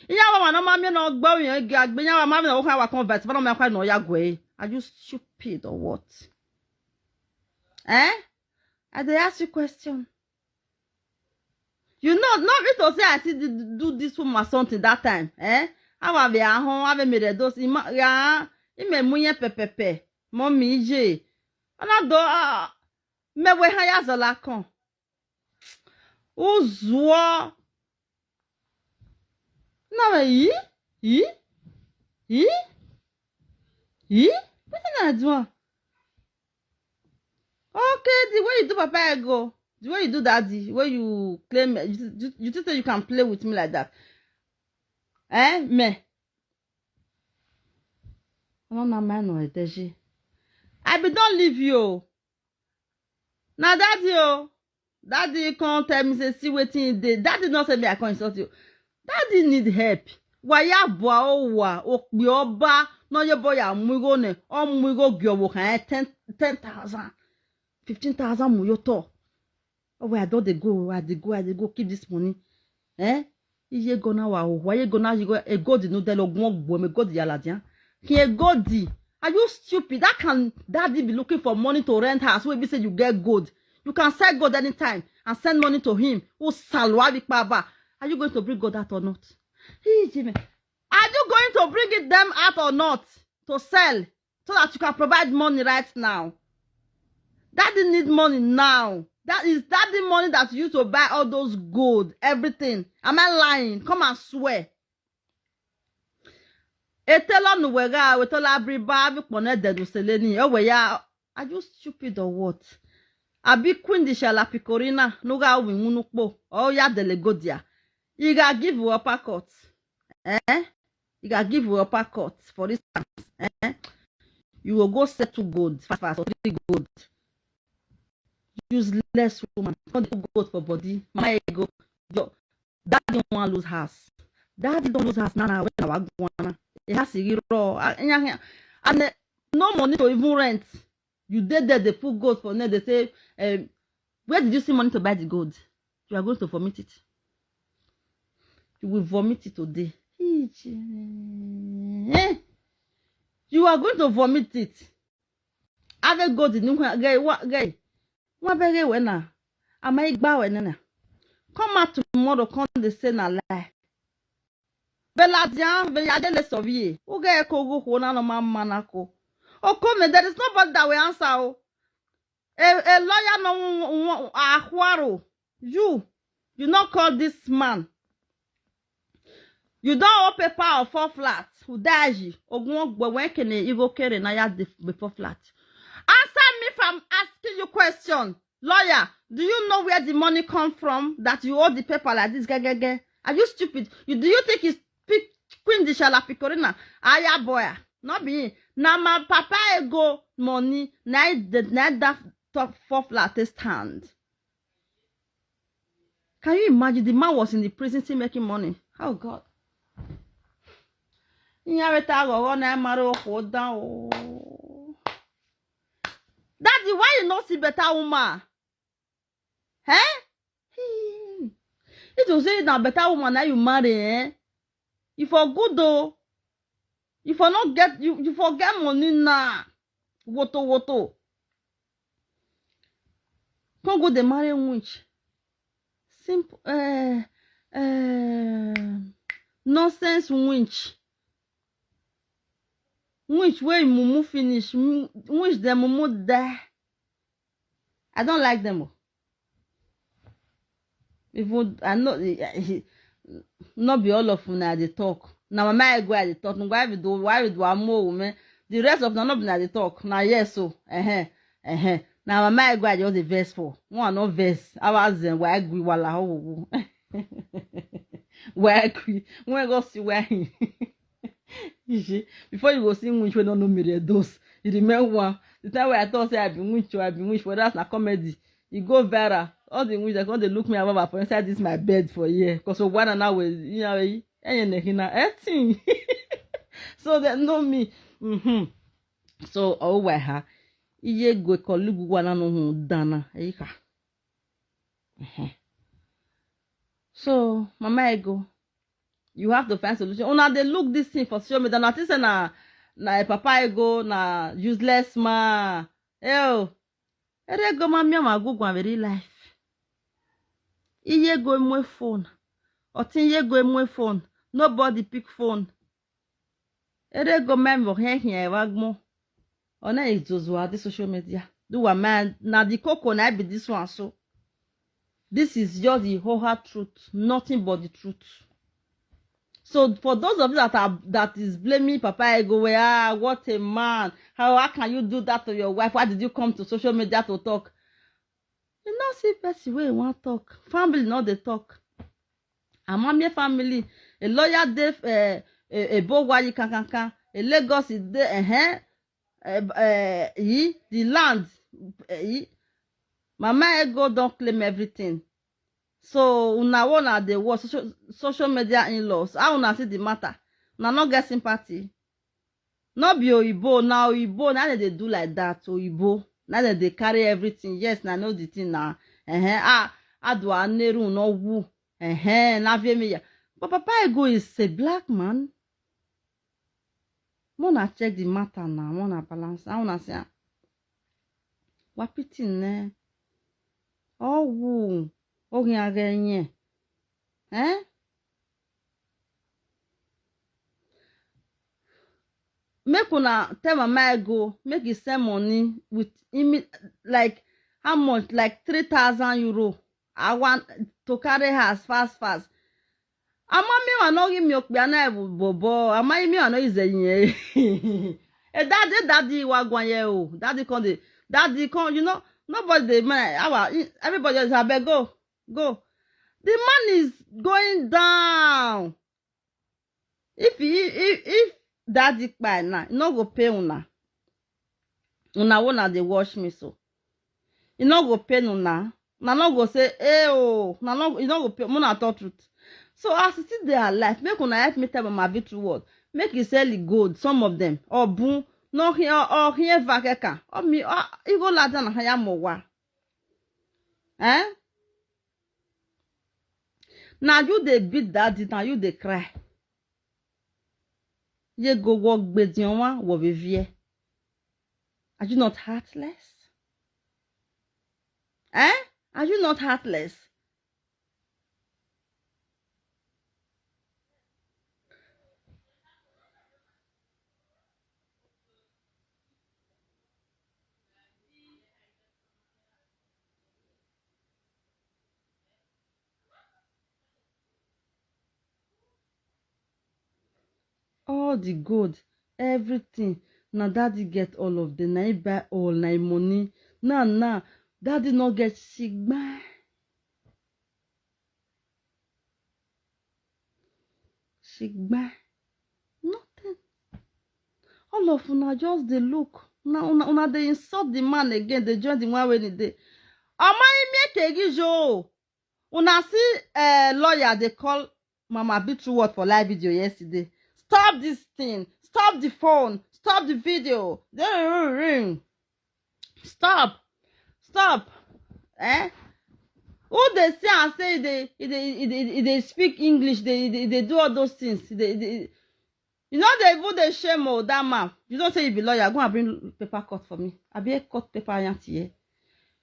Iya wa no ma mi no gbo yan gi agbe ya wa ma mi no kan wa convert, but no me kwa no ya gwe. Are you stupid or what? Eh? I dey ask you question. You know, not me to say I see the, do this woman something that time. Eh? How have you home? Have me the those ima ya ime munye pepepe. Mommy je. Ana do ah, me we ha ya zola kan. Uzuo. Na me yi yi yi yi. Wetin I do am? Okay, the way you do Papa Ego, the way you do Daddy, where you claim you, you, you think say you can play with me like that? Eh, me. No, no, man, no, Eteji. I be don leave you. Na Daddy o. Daddy come tell me say see wetin e dey. Daddy no say me I come insult you. Daddy need help. Waya bua o wa okpi oba no ye boy amuigo ne omuigo gyowo kan ten ten thousand fifteen thousand muyoto. Oh, where I don dey go, I dey go, I dey go keep this money. Eh? Iye gona wa o, wa ye gona you go e go di no delo gun ogbo me go di yala dia. Ki e go di. Are you stupid? How can Daddy be looking for money to rent house wey be say you get gold? You can sell gold anytime and send money to him. Who salwa bi pa ba? Are you going to bring gold out or not? Hey, Jimmy, are you going to bring it them out or not to sell so that you can provide money right now? Daddy need money now. That is Daddy money that you use to buy all those gold, everything. Am I lying? Come and swear. Etelo nuwega wetola briba vi pone dedu seleni. Oh, we ya. Are you stupid or what? Abi Queen di shala pikorina nuga wi ngunupo. Oh, ya delegodia. You gotta give you uppercut. Eh? You gotta give you uppercut for this. Eh? You will go settle gold fast fast or three gold. Useless woman. Come dey put gold for body. Mama Ego. Your daddy wan lose house. Daddy don lose house now. Now when our go on, it has to raw. And eh, no money to even rent. You dey there, they put gold for net. They say, um, where did you see money to buy the gold? You are going to vomit it. You will vomit it today. Eh? You are going to vomit it. Ave gold in gay wa gay. Wa bere we na. Ama igba we na. Come out tomorrow, come dey say na lie. Beladian, Beyadele Sovie. Uge eko go ho na no ma manako. Okome, there is nobody that will answer. Oh. A, a lawyer no ahuaro. You, you not call this man. You don't open power for flat. Udaji, ogun ogbo when can you go carry na ya before flat? Answer me if I'm asking you question. Lawyer, do you know where the money come from that you hold the paper like this? Gegege. Are you stupid? You do you think it's Queen Dishala Picorina? Aya boya. Not be. Na my papa ego money. Na that top four flat stand. Can you imagine? The man was in the prison still making money. Oh God. Ihe weta aghọghọ na mara okwu down. Daddy, why you not see better woman? Eh? If you say na better woman now you marry, eh? You for good though. You for not get you, you for get money now. Woto woto. Come go dey marry winch. Simple uh, uh, nonsense winch. Winch wey mumu finish, winch dem mumu die. I don't like them. Oh. Even I know not be all of una dey talk. Na mama I go I dey talk. Why we do why we do amo women? The rest of na not be na dey talk. Na yes so. Uh-huh. Uh-huh. Na mama I go I just dey verse for. One no verse. Our zen why gwi wala ho. Why gwi? When go see where he. Before you go see which way no no me those. You remember one. The time where I thought say I be winch or I be winch for that's na comedy. You go viral. all the witch dem come dey look me ababa for inside this my bed for here, because Ogbuana now wey, you know, eh, eh, eh, eh, eh, thing. So dem know me. Mm-hmm. So, oh, why ha? Iye go kolugu wana no hu dana. Eh, ha. Uh-huh. So, Mama Ego, you have to find solution. Una dey look this thing for social media. Na think say na, na a Papa Ego, na useless man. Ew. Ere go ma mi ma go gwa very life. Iye go my phone. Otin ye go my phone. Nobody pick phone. Ere go member here here wagmo. Ona is Joshua the social media. Do a man, na the coco na be this one so. This is just the whole hard truth, nothing but the truth. So for those of you that are, that is blaming Papa Ego, "Well, ah, what a man! How, how can you do that to your wife? Why did you come to social media to talk?" You know, see person wey wan talk. Family no dey talk. Amamie family, a lawyer dey, eh, a, a Bowayi kankankan, a Lagos is dey, eh, eh, eh, yi, the land, eh, yi. Mama Ego don claim everything. So una wanna dey watch social, social media in-laws. How una see the matter? Una no get sympathy. No be oyibo, na oyibo, na dem dey do like that, oyibo. Na dem dey carry everything. Yes, na know the thing na. Eh, ah, Adwa Neru no wu. Eh, na Vemiya. But Papa Ego is a black man. Mona check the matter now, mona balance. I wanna say, ah, wa pity ne. Oh, wu. Oh, yeah, yeah. Eh? Make una tell Mama Ego, make he send money with imi-, like, how much? Like three thousand euro. I want to carry her as fast, fast. Ama mi wa no give me okpi ana ebu bobo. Ama mi wa no ize yin. E daddy, daddy wa gwan ye o. Daddy come dey, daddy come, you know, nobody dey mind. Our, everybody just abeg go, go. The man is going down. If he, if, if daddy kpai now, e no go pay una. Una wanna dey watch me so. E no go pay una. Una no go say, "Eh oh," una no, e no go pay. Una talk truth. So as e still dey alive, make una help me tell Mama Victory word. Make e sell the gold, some of them. Or boom, no hear, or hear vac ekan. Or me, or e go la down na haya mo wa. Eh? Na you dey beat daddy, na you dey cry. Ye go work gbedion wa wo be vie. Are you not heartless? Eh? Are you not heartless? All the gold, everything. Na daddy get all of them. Na he buy all, na him money. Now, now, daddy no get shigba. Shigba. Nothing. All of una just dey look. Una, una, una dey insult the man again. Dey join the one wey e dey. Omo, he make a gijo. Una see, eh, lawyer dey call Mama Victory word for live video yesterday. "Stop this thing. Stop the phone. Stop the video." Ring, ring, ring. Stop. Stop. Eh? Who dey see and say e dey, e dey, e dey, e dey speak English, dey, dey, dey do all those things? Dey, dey, you know, dey even dey shame o, that man. You don't say you be lawyer. Go and bring paper cut for me. I be a cut paper yanti here.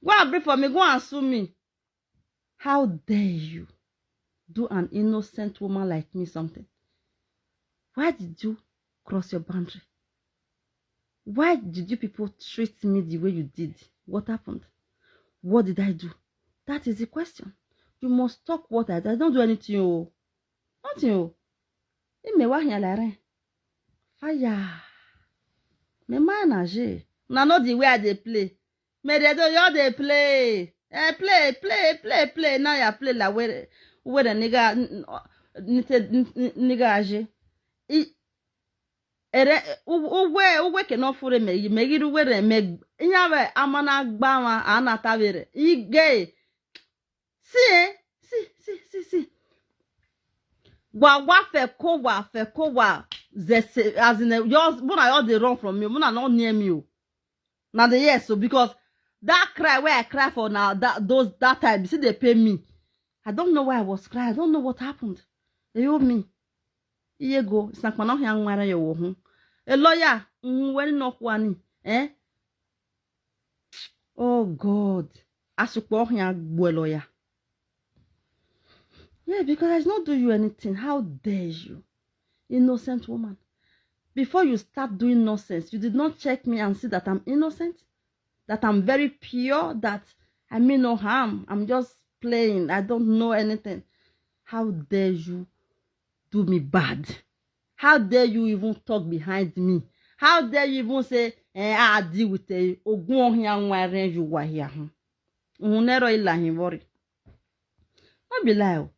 Go and bring for me. Go and sue me. How dare you do an innocent woman like me something? Why did you cross your boundary? Why did you people treat me the way you did? What happened? What did I do? That is the question. You must talk what I did. I don't do anything. Oh, nothing. Oh, in me wa here like rain. Fire. Me manage. Now not the way I dey play. Me dey do you dey play. Eh, play, play, play, play. Now you play like where, where the nigga, n-, n-, nite-, n-, n-, nigga aje. I, ere, u-, uwe, uwe ke no fure me, me gidu where me, inyawe amana gbawa, ana tavere. I gay. See, eh? See, see, see, see. Wa wa fe ko wa fe ko wa. Ze se, as in, eh, yours, when I all dey run from you, when I not near me, oh. Now the yes, so because that cry where I cry for now, that those that time, you see they pay me. I don't know why I was crying. I don't know what happened. They owe me. Iye go, it's like man, not young man, you won't. A lawyer, mm, when not one, eh? Oh God, I support him, a lawyer. Yeah, because I did not do you anything. How dare you, innocent woman? Before you start doing nonsense, you did not check me and see that I'm innocent, that I'm very pure, that I mean no harm. I'm just playing. I don't know anything. How dare you do me bad? How dare you even talk behind me? How dare you even say, eh, I deal with a ogun ohin anwa ren you wa here? Hmm. Unero ila hin worry. No be lie o.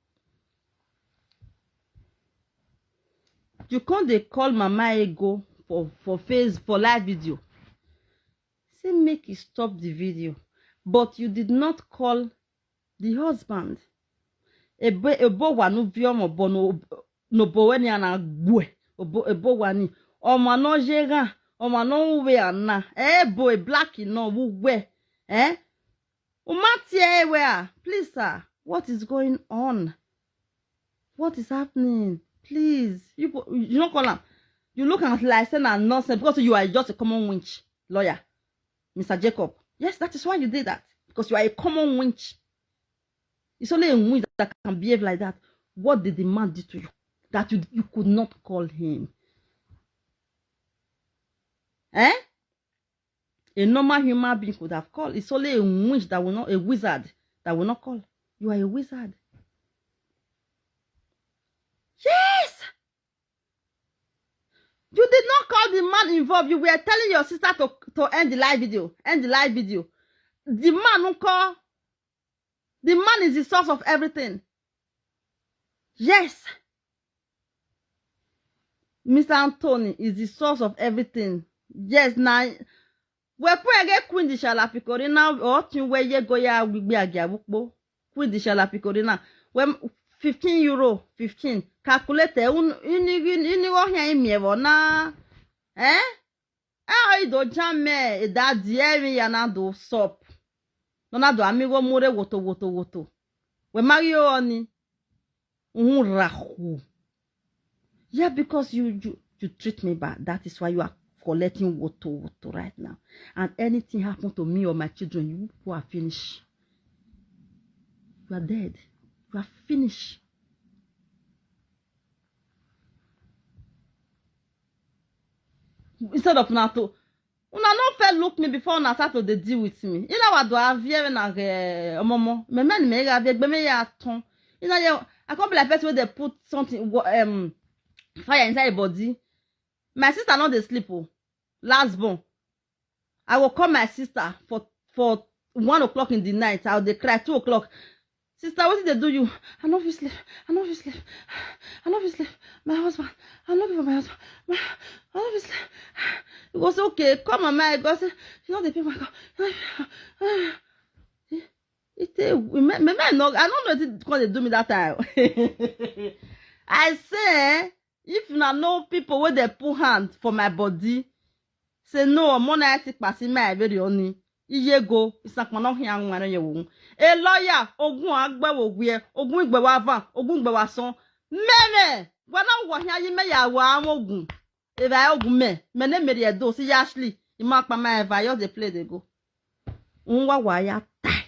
You come dey call Mama Ego for, for face, for live video. Say make e stop the video, but you did not call the husband. Ebe, ebo wa nu viomo bo no, no bo weni ana gwe. Obo, ebo wa ni. Oma no jega, oma no uwe ana. Eh, boy, black no uwe. Eh? Umati ewe a. Please, sir, what is going on? What is happening? Please, you po-, you don't call am. You look at like say na nonsense because you are just a common winch lawyer, Mister Jacob. Yes, that is why you did that, because you are a common winch. It's only a winch that can behave like that. What did the man do to you that you, you could not call him? Eh? A normal human being could have called. It's only a winch that will not, a wizard that will not call. You are a wizard. Yes! You did not call the man involved. You were telling your sister to, to end the live video. End the live video. The man who call, the man is the source of everything. Yes. Mister Anthony is the source of everything. Yes, now we put again Queen the Shalapikorina or Tin where ye go ya we be a giabukbo. Queen the Shalapikorina. When fifteen euro, fifteen. Calculate eh, un ini ini wo here mi evo na. Eh? Ah, I do jam me e da die mi ya na do stop. No na do amigo more woto woto woto. We Mario oni. Un rahu. Yeah, because you you you treat me bad. That is why you are collecting woto woto right now. And anything happen to me or my children, you people are finished. You are dead. You are finished. Instead of now to una no fair look me before una start to dey deal with me. Ina wa do avie na ge omomo. Me me me ga be gbe me ya ton. Ina ye I come be like person wey dey put something wo- um fire inside your body. My sister no dey sleep o. Last born. I will call my sister for for one o'clock in the night. I will dey cry two o'clock. Sister, what did they do you? I no fit sleep. I no fit sleep. I no fit sleep. My husband. I no fit for my husband. My, I no fit sleep. He was okay. Come on, my God. Say, you know the people. God. It, it, me, me, me, no, I don't know what it called they do me that time. I say, eh, if na no people wey dey put hand for my body, say no, mo na ti pass my very only. Iye go, isakma no hin anwa ye wo. A lawyer, ogun agbe wo gwe, ogun igbe wa van, ogun igbe wa son. Meme, wa na wo hin ayi me ya wa awon ogun. Eva ogun me, me ne me re do si Ashley. Ima pa ma eva yo dey play dey go. Nwa wa ya tai.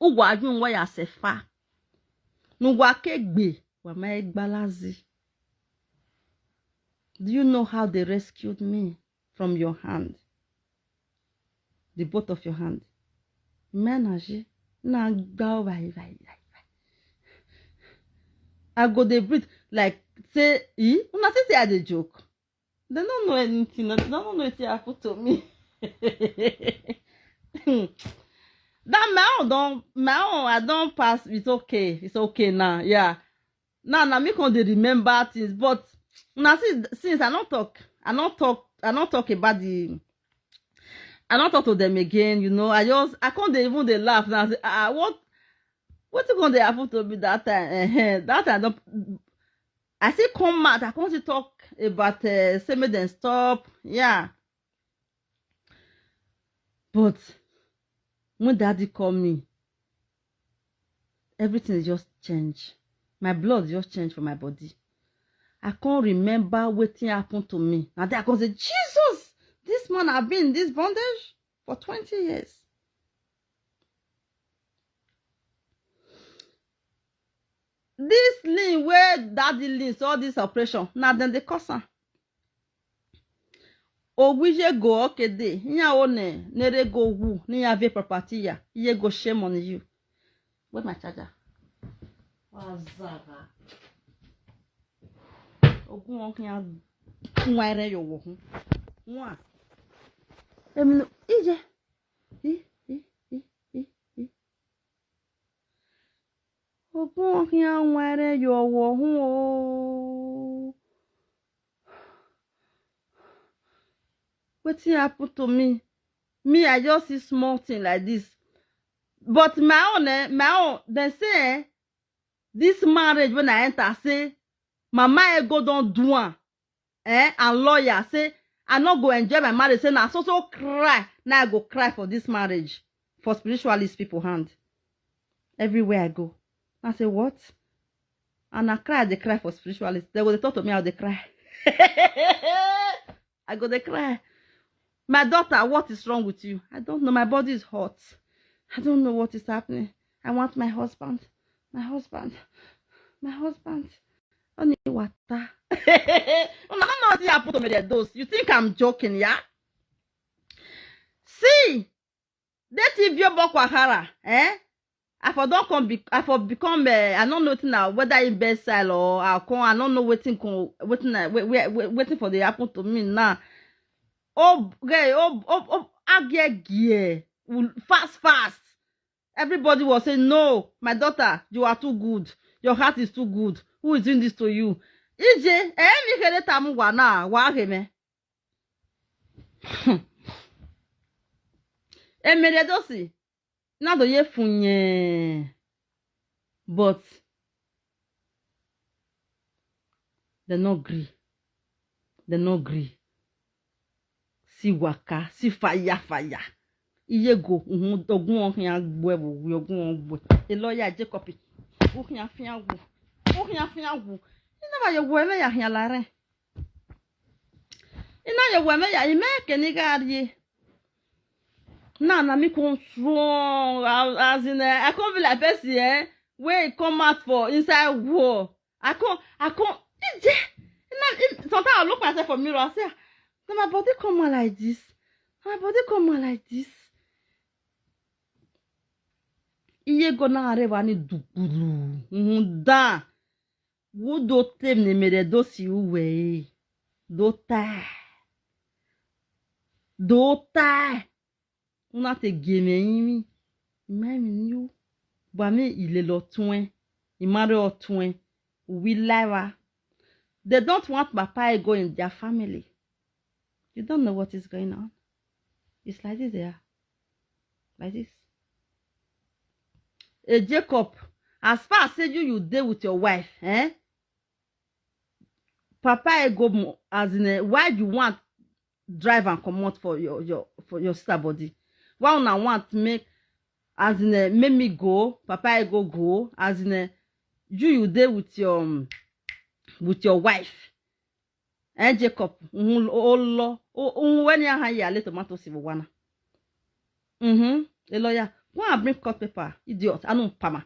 Uwa ju nwa ya sefa. Nwa ke gbe, wa ma egbalazi. Do you know how they rescued me from your hand? The both of your hand. Menaje, na gba o vai vai vai. I go dey breathe like say, eh? Una think say I dey joke? They don't know anything. They don't know wetin happen to me. That my own don, my own I don pass. It's okay. It's okay now. Yeah. Now, now me come dey remember things. But now since, since I no talk, I no talk, I no talk about the I don't talk to them again, you know. I just, I can't dey even dey laugh now. I say, ah, what, what is going to happen to me that time? Eh, that time, I don't, I still come out. I can't still talk about uh, say make them stop. Yeah. But when daddy call me, everything just change. My blood just change for my body. I can't remember wetin happen to me. Na there I come say, Jesus, this man have been in this bondage for twenty years. This lean wey daddy lean, so all this operation, na dem dey cause am. Ogwije go okede, nya one nere go wu, ni ya ve property ya, ye go shame on you. Where my charger? Wazaga. Ogun okun ya nwere yo wo hu. Nwa. Emi no, ije. I, i, i, i, i. Ogun okun ya nwere yo wo hu o. Wetin happen to me? Me, I just see small thing like this. But my own, eh, my own, dem say, eh, this marriage when I enter, say, Mama Ego don do am, eh, and lawyer say, I no go enjoy my marriage, say, na so so cry, na I go cry for this marriage, for spiritualist people hand. Everywhere I go, I say, what? And I cry, they cry for spiritualist. They go, they talk to me how they cry. I go, they cry. My daughter, what is wrong with you? I don't know. My body is hot. I don't know what is happening. I want my husband. My husband. My husband. Only water. Una don't know what happened to me, those. You think I'm joking, yeah? See, that if you bok wahara, eh? I for don't come be, I for become, uh, I don't know now whether in bed style or I come, I don't know waiting come, waiting, uh, wait, wait, wait, waiting for the happen to me now. Oh, okay, oh, oh, oh, agie, fast, fast. Everybody was saying, no, my daughter, you are too good. Your heart is too good. Who is doing this to you? Ije, eh, mi kere tamu wa na, wa heme. Emere dosi, na do ye funye. But they no gree. They no gree. See waka, see fire, fire. Iye go, mhm, ogun on here, gwe, gwe, ogun on gwe. A lawyer, Jacob. Ogun ya fiya wu. Ogun ya fiya wu. Ina ba ye wo me ya hiya lare. Ina ye wo me ya, ime ke ni ga ye. Na, na me come strong, as, as in, eh, I come be like person, eh, wey come out for inside war. I come, I come, ije, na, im, sometimes I look myself for mirror, I say, "Ah, na my body come out like this. Na my body come out like this." Iye go na areva ni dukulu. Mhm, da. Wo do tem ne mere do si uwe. Do ta. Do ta. Una te game imi. Ime mi ni o. Ba mi ile lo tun e. Imare o tun e. We live. They don't want Papa Ego in their family. You don't know what is going on. It's like this, yeah. Like this. Hey, Jacob, as far as say you, you dey with your wife, eh? Papa Ego, mo-, as in, eh, why you want drive and comot for your, your, for your sister body? Why una want make, as in, eh, make me go, Papa Ego go, as in, eh, you, you dey with your, um, with your wife? Eh, Jacob, mhm, o, o lo, o, o, when you hang your little tomato, si wana. Mm-hmm. A lawyer, go and bring court paper, idiot. I know, Pama.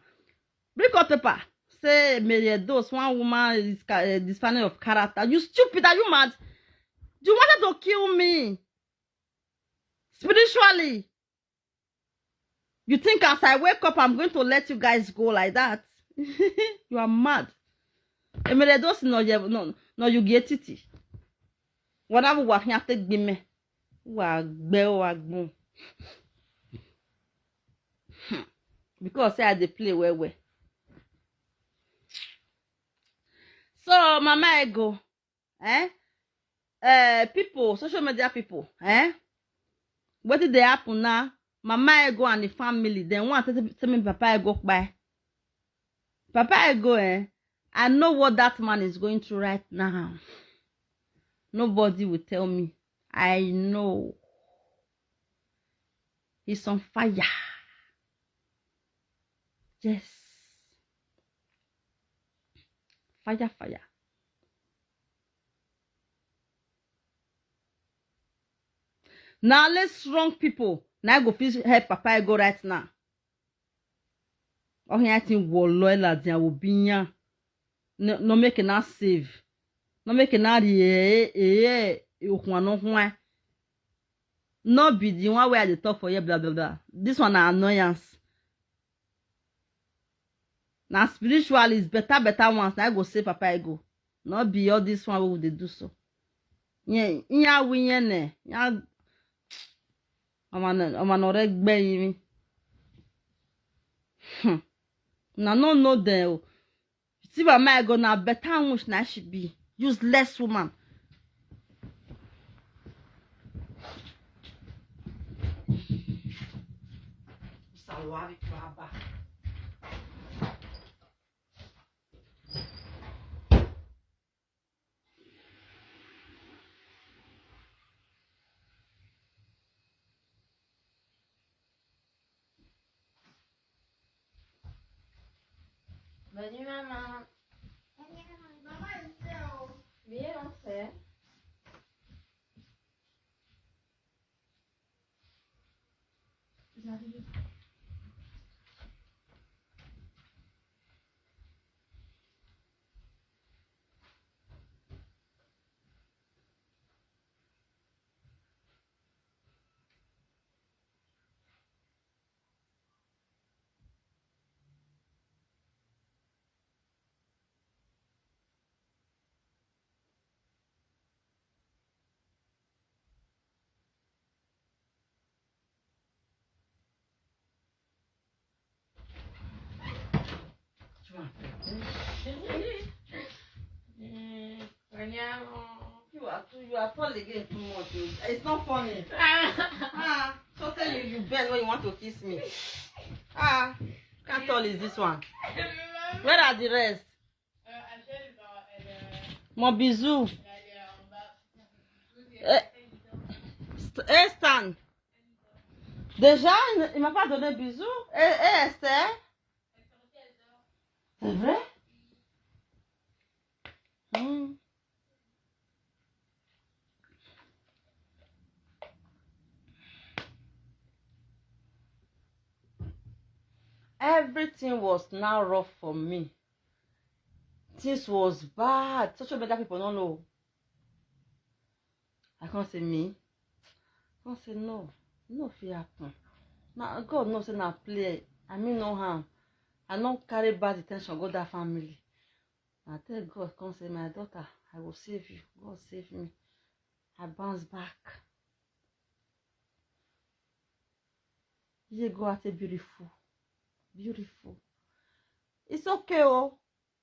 Bring court paper. Say, Mary, those one woman is ca-, eh, this family of character. You stupid, are you mad? You wanted to kill me spiritually. You think as I wake up, I'm going to let you guys go like that? You are mad. Emere those no, ye-, no, no, you get it. Whatever wa hia te gbi me. Wa gbe o, wa gbun. Hmm. Because say I dey play well well. So, Mama Ego, eh? Eh, people, social media people, eh? Wetin dey happen now? Mama Ego and the family, dem want to tell me Papa Ego kpai. Papa Ego, eh? I know what that man is going through right now. Nobody will tell me. I know. He's on fire. Yes. Fire, fire. Now let's strong people. Now I go fit help Papa Ego right now. Oh, here I think Woloela dia will be here. No, no make na save. No make na the eh eh eh okwa no hwa. No be the one where I dey talk for here, blah blah blah. This one na annoyance. Na spiritualist, better better ones. Na I go say Papa Ego. No be all this one wey we dey do so. Yeah, yeah, we yeah ne. Yeah, I'm an I'm an already. Hmm. Na no know them. See, Mama Ego na better one na she be. Useless woman. Bonne nuit, maman. Maman, elle fait, oh. Bien, on fait. J'arrive. You are too, you are tall again too much. Oh. It's not funny. Ah, so tell you, you bend when you want to kiss me. Ah, can't tall is this one. Where are the rest? Mon bisou. Eh, st- eh, Stan. Déjà, il, il m'a pas donné bisou. Eh, eh, Esther. C'est vrai? Hmm. Everything was now rough for me. Things was bad. Social media people don't know. I can't say me. I can't say no. No fear happen. Now God knows say na play. I mean no harm. I don't carry bad intention go that family. I tell God, come say, my daughter, I will save you. God save me. I bounce back. You go out a beautiful. Beautiful. It's okay, oh.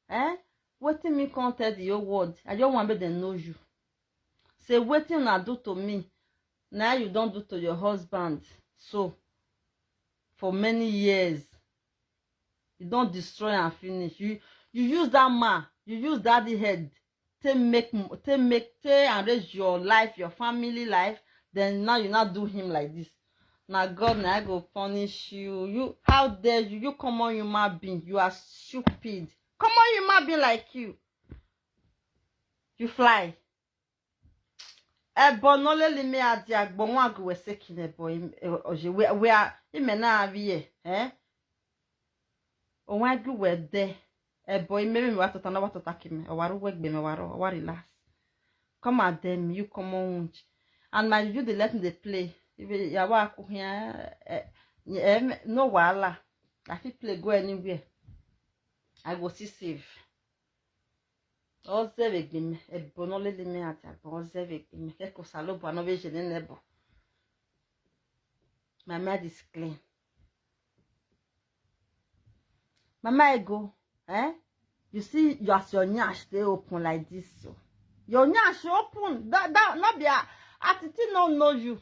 Eh? Wetin me come tell the whole world? I just want make them know you. Say wetin una do to me. Now you don't do to your husband. So for many years, you don't destroy and finish. You you use that man, you use daddy head, take make m- take make take arrange your life, your family life. Then now you now do him like this. Now God now go punish you. You how dare you? You common human being. You are stupid. Common human being like you. You fly. Ebo no le lime adi agbo nwa gu we sekin ebo im- eh, oje we we are ime na avi ye eh o wa gu we de ebo ime mi wa tota na wa tota ki me o wa ru we gbe me wa ro o wa relax. Come and dem you come on. And my you dey let me dey play. Ibe ya wa ku here eh, eh, no wahala. I fit play go anywhere. I go see safe. Ozebe gbeme ebo no lele me ati abo ozebe gbeme keko salo bo no be jene nebo. My mind is clean. Mama Ego, eh? You see, you as your nyash stay open like this. So. Your nyash open. That that not be a attitude no know you.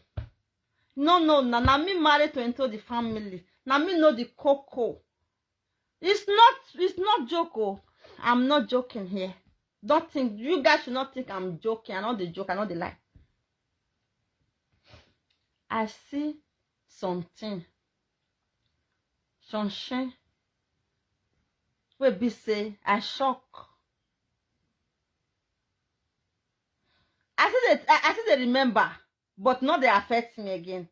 No, no, na, na me marry to into the family. Na me know the cocoa. It's not, it's not joke. Oh. I'm not joking here. Don't think, you guys should not think I'm joking. I know the joke, I know the lie. I see something. Something wey be say I shock. I still dey, I, I still dey remember, but not dey affect me again.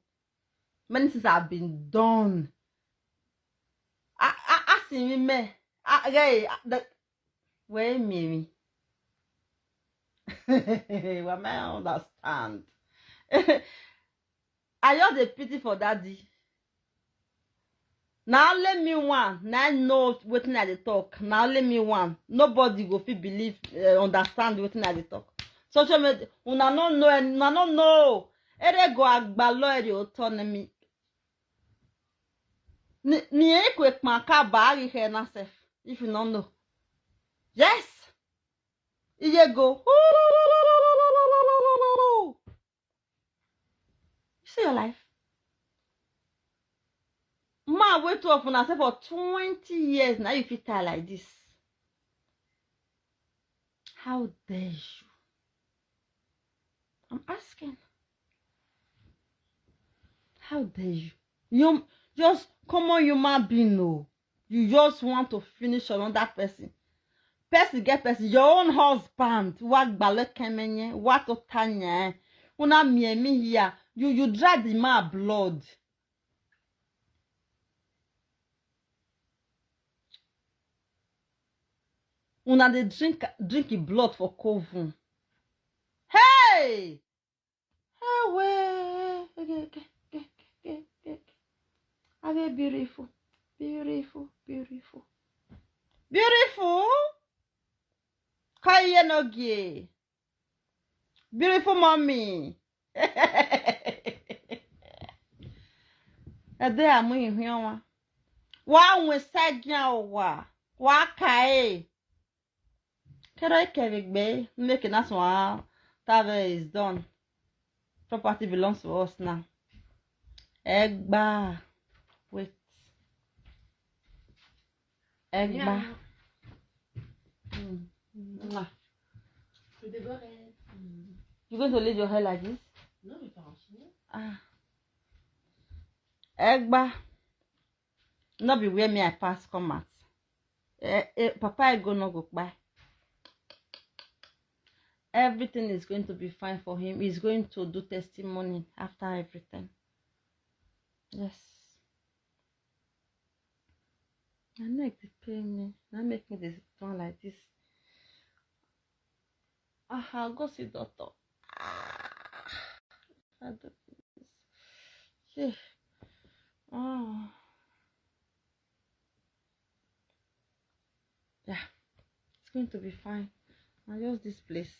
Many things have been done. I, I, I see me, me. I, hey, I, the, where me, me? Well, I understand. I just dey pity for daddy. Na only me one, na I know wetin I dey talk. Na only me one. Nobody go fit believe, uh, understand wetin I dey talk. Social media, una no know, una no know. Ere go agbalo ere autonomy. Ni ni e kwe kpa ka ba ri he na sef. If you no know. Yes. Iye go. You see your life? Man, wait up on say for twenty years now you fit tire like this. How dare you? I'm asking. How dare you? You just common human being, no. You just want to finish another person. Person get person. Your own husband. Wa gbale kemenye. Wa to tanya. Una mie me here. You, you drag the man blood. Una dey drink, drink the blood for coven. Hey! Hey, way. Okay, okay, okay, okay, okay, okay. Are they beautiful? Beautiful, beautiful. Beautiful? Kaiye no gay. Beautiful mommy. Ede amu ihwe wa. Wa nwe sagia wa. Wa kai. Kero ikebigbe, make na so, ah, Tave is done. Property belongs to us now. Egba. Wait. Egba. Yeah. Mm. Mwah. You going to leave your hair like this? No, we can't. Ah. Egba. No be where me I pass come out. Eh, eh, Papa Ego no go kpai. Everything is going to be fine for him. He's going to do testimony after everything. Yes. My neck dey pain me. Na make me dey turn like this. Ah, I'll go see doctor. Ah, I do this. Yeah. Oh. Yeah. It's going to be fine. I just this place.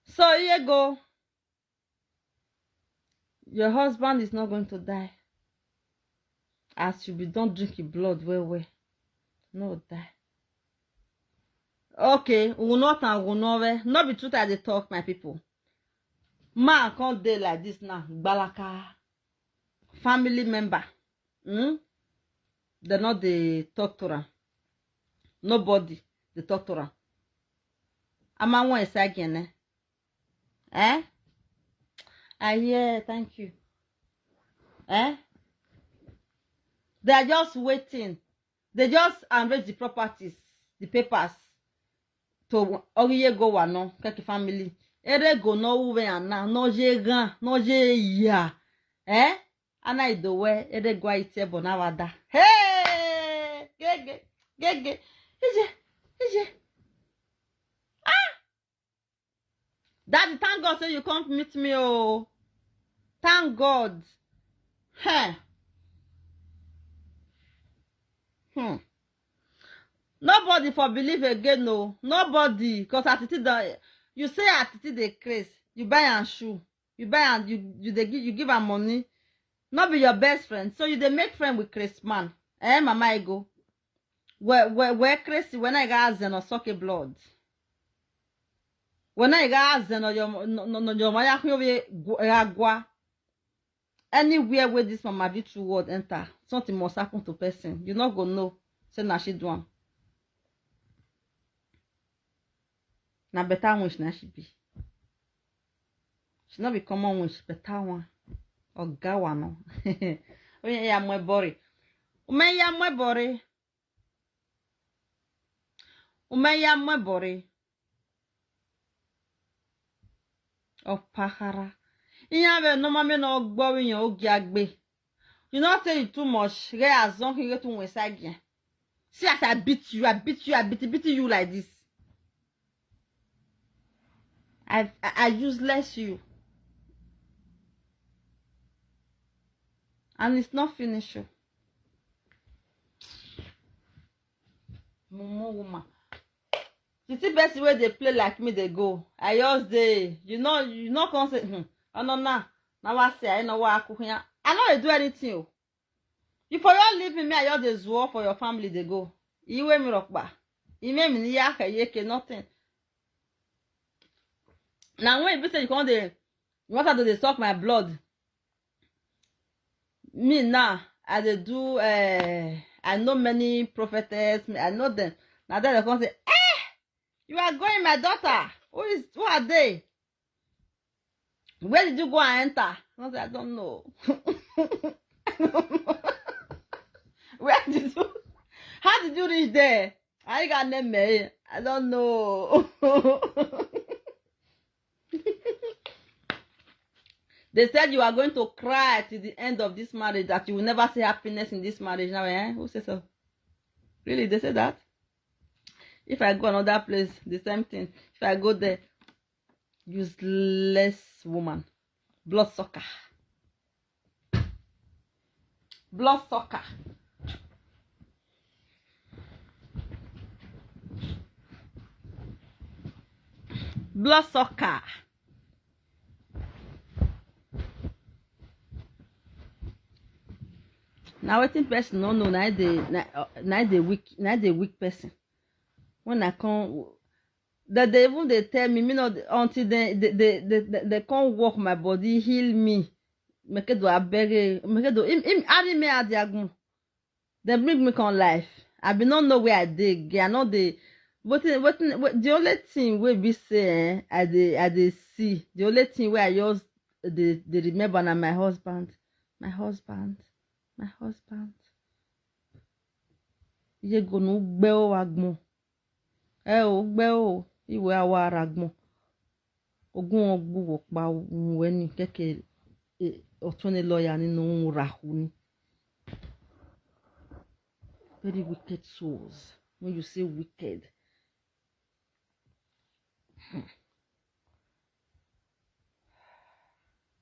So here go. Your husband is not going to die. As you be don't drink your blood well well. No die. Okay, we will not and we will not. No be truth I dey talk, my people. Man come dey like this now. Gbalaka. Family member. Hmm? They not dey talk to am. Nobody dey talk to am. Ama wan esa gene. Eh? I hear, thank you. Eh? They are just waiting. They just arrange the properties, the papers. To Oriye go wa no, keke family. Ere go no uwe ana, no je gan, no je ya. Eh? Ana idowe, ere go aite bonavada. Hey! Gege, gege. Ije, ije. Ah! Daddy, thank God say you come meet me, oh. Thank God. Hey. Hmm. Nobody for believe again, no. Nobody, cause Atiti don, you say Atiti dey craze. You buy am shoe. You buy am, you, you dey give, you give am money. No be your best friend. So you dey make friend with craze man. Eh, Mama Ego. Where, where, where crazy when I got zen or suck a blood. When I got zen or your, no, no, no, your maya kwe gwa, gwa. Anywhere where this Mama V two word enter, something must happen to person. You not go know. Say na she do am. Na better witch na she be. She not be common witch, better one. Oga one no. Oye ya mwe bori. Ume ya mwe bori. Ume ya mwe bori. Opahara. Ihe a bụ normal me na ọgbọ ihe oge agbe. You know say you too much. Re azon ki re too much again. See as I beat you, I beat you, I beat, beat you like this. I, I, I useless you. And it's not finish you. Mumu woman. You see person wey dey play like me dey go. I just dey, you know, you know come say, hmm, oh no, na, na wa say, I know what I cook here. I no dey do anything o. You for your leave me, I just dey zuo for your family dey go. Iwe mi rokpa. Ime mi ni ya ka ye ke nothing. Now when you say you come dey, you want to dey suck my blood. Me now, I dey do, uh, I know many prophetess, me, I know them. Now they come say, eh, you are going, my daughter. Who is, who are they? Where did you go and enter? I say, I don't know. I don't know. Where did you, how did you reach there? I got name me. I don't know. They said you are going to cry till the end of this marriage, that you will never see happiness in this marriage. Now, eh? Who says so? Really, they say that? If I go another place, the same thing. If I go there, useless woman. Blood sucker. Blood sucker. Blood sucker. Now wetin person no know, na the, na, uh, na the weak, na the weak person. When I come, that they even they tell me, me not until they they they they, they, they come work my body, heal me. Make it do abeg, make it do him him army me at the agun. They bring me come life. I be not know where I dey again. I know the what what the only thing we be say, eh, I dey I dey see. The only thing where I just dey dey remember na my husband, my husband, my husband. Ye go no gbe o agbon. E o gbe o iwe awa ara agbon. Ogun ogbu wo pa ohun we ni keke, eh, otun ni lawyer ninu ohun rahu ni. Very wicked souls. When you say wicked. Hmm.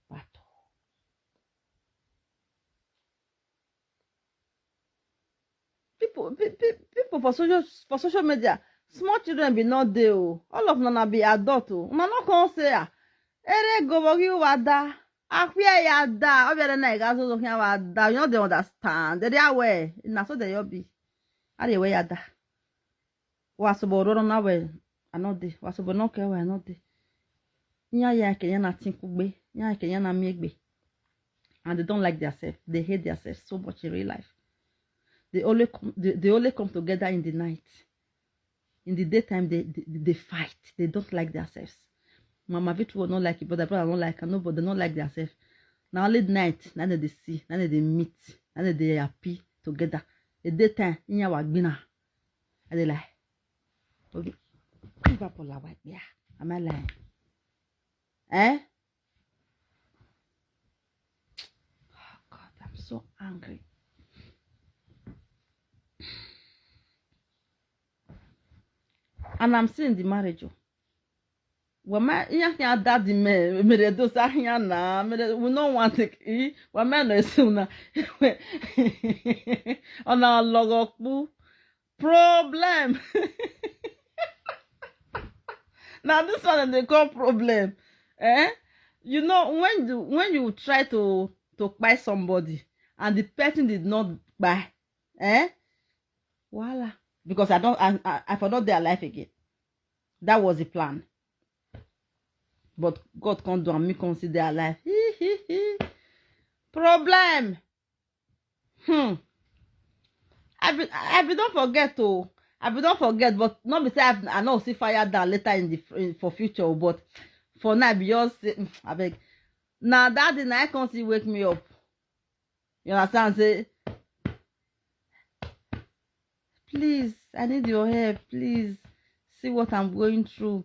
Battle. People, pe- pe- people for social for social media, small children be not there. Oh. All of them be adult. Oh. Una no come say ah, ere go bogi wada. Akwe ya da. Obi ere na iga so so wa da. You know they understand. They are aware. Na so they all be. Are we ya da? Wa so bo ro na we. I no dey. Wa so bo no ke we I no dey. Nya ya ke ya na tin kugbe. Nya ya ke ya na mi egbe. And they don't like themselves. They hate themselves so much in real life. They only come, they, they only come together in the night. In the daytime, they, they, they fight. They don't like themselves. Mama Vitu will not like it, brother, brother don't like her, nobody don't like themselves. Now only night, now they see, now they meet, now they happy together. The daytime, in our gbina. I dey lie. Obi, give up all our yeah. Am I lying? Eh? Oh God, I'm so angry. And I'm still in the marriage. Oh. Well, my yeah, yeah, daddy me, me de do sa here na, me de, we no want to eat. Well, me no is na. On our logo problem. Now this one they call problem. Eh? You know when you when you try to to buy somebody and the person did not buy, eh? Voila. Because I don't I, I, I for not their life again. That was the plan. But God can't do and me can't see their life. Hee hee hee. Problem. Hmm. I be I be don forget o. I be don forget, but no be say I, I no see fire down later in the in, for future o, but for now I be just say, mm, abeg. Na that day na I come see wake me up. You understand? Say, please, I need your help. Please, see what I'm going through.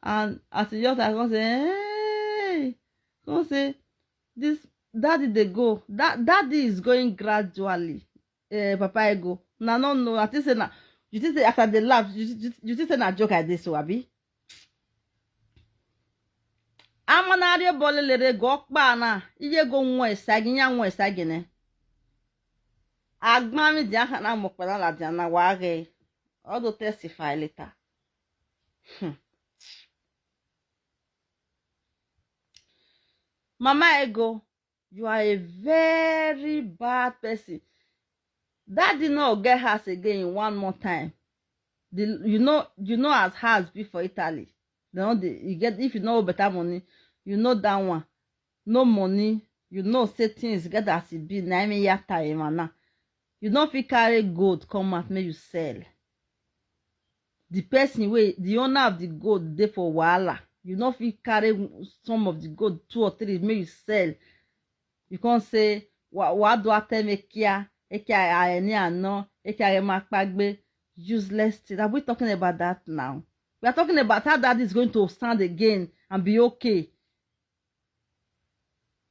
And as you just, I come say, hey, come say, this daddy dey go. That daddy is going gradually. Eh, Papa Ego. Na no no. I think say na. You think say after the laugh, you, you, you think say na joke I dey so, abi? Amanari bolelere go kpa na. Iye go nwe sagi nya nwe sagi ne. Agbami di aka na mo kpala la di na wa ge. All the testify later. Hmm. Mama Ego, you are a very bad person. Daddy no get house again in one more time. The, you know, you know as house be for Italy. They no dey, you get, if you no better money, you know that one. No money, you know say things get as e be. Na me ya time now. You no fit carry gold come out make you sell. The person wey the owner of the gold dey for wahala. You no fit carry some of the gold, two or three, make you sell. You come say, wa wa do atem ekia, ekia aeni ano, ekia ema pagbe, useless thing. Are we talking about that now? We are talking about how daddy is going to stand again and be okay.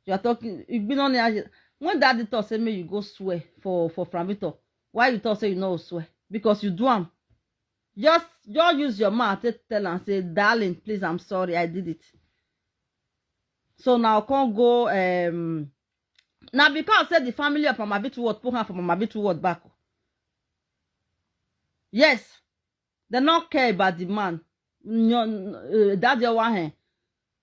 You are talking, you be on the, when daddy talk say make you go swear for for Framito, why you talk say you no swear? Because you do am. Just just use your mouth to tell and say, darling, please, I'm sorry, I did it. So now come go um now because say the family of Mama Bitterwood put her for Mama Bitterwood back. Yes, they not care about the man. No, uh, that the one hand.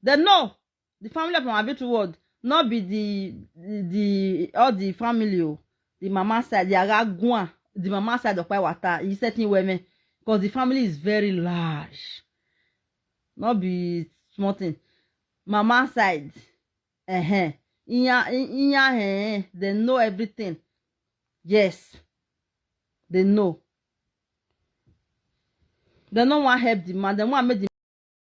They know the family of Mama Bitterwood not be the the, the all the family o. The mama side, the Aragua, the mama side of Paiwata, he certain women, because the family is very large. Not be small thing. Mama side, uh-huh. Inya, inya, eh, they know everything. Yes, they know. They no wan help the man. They wan make the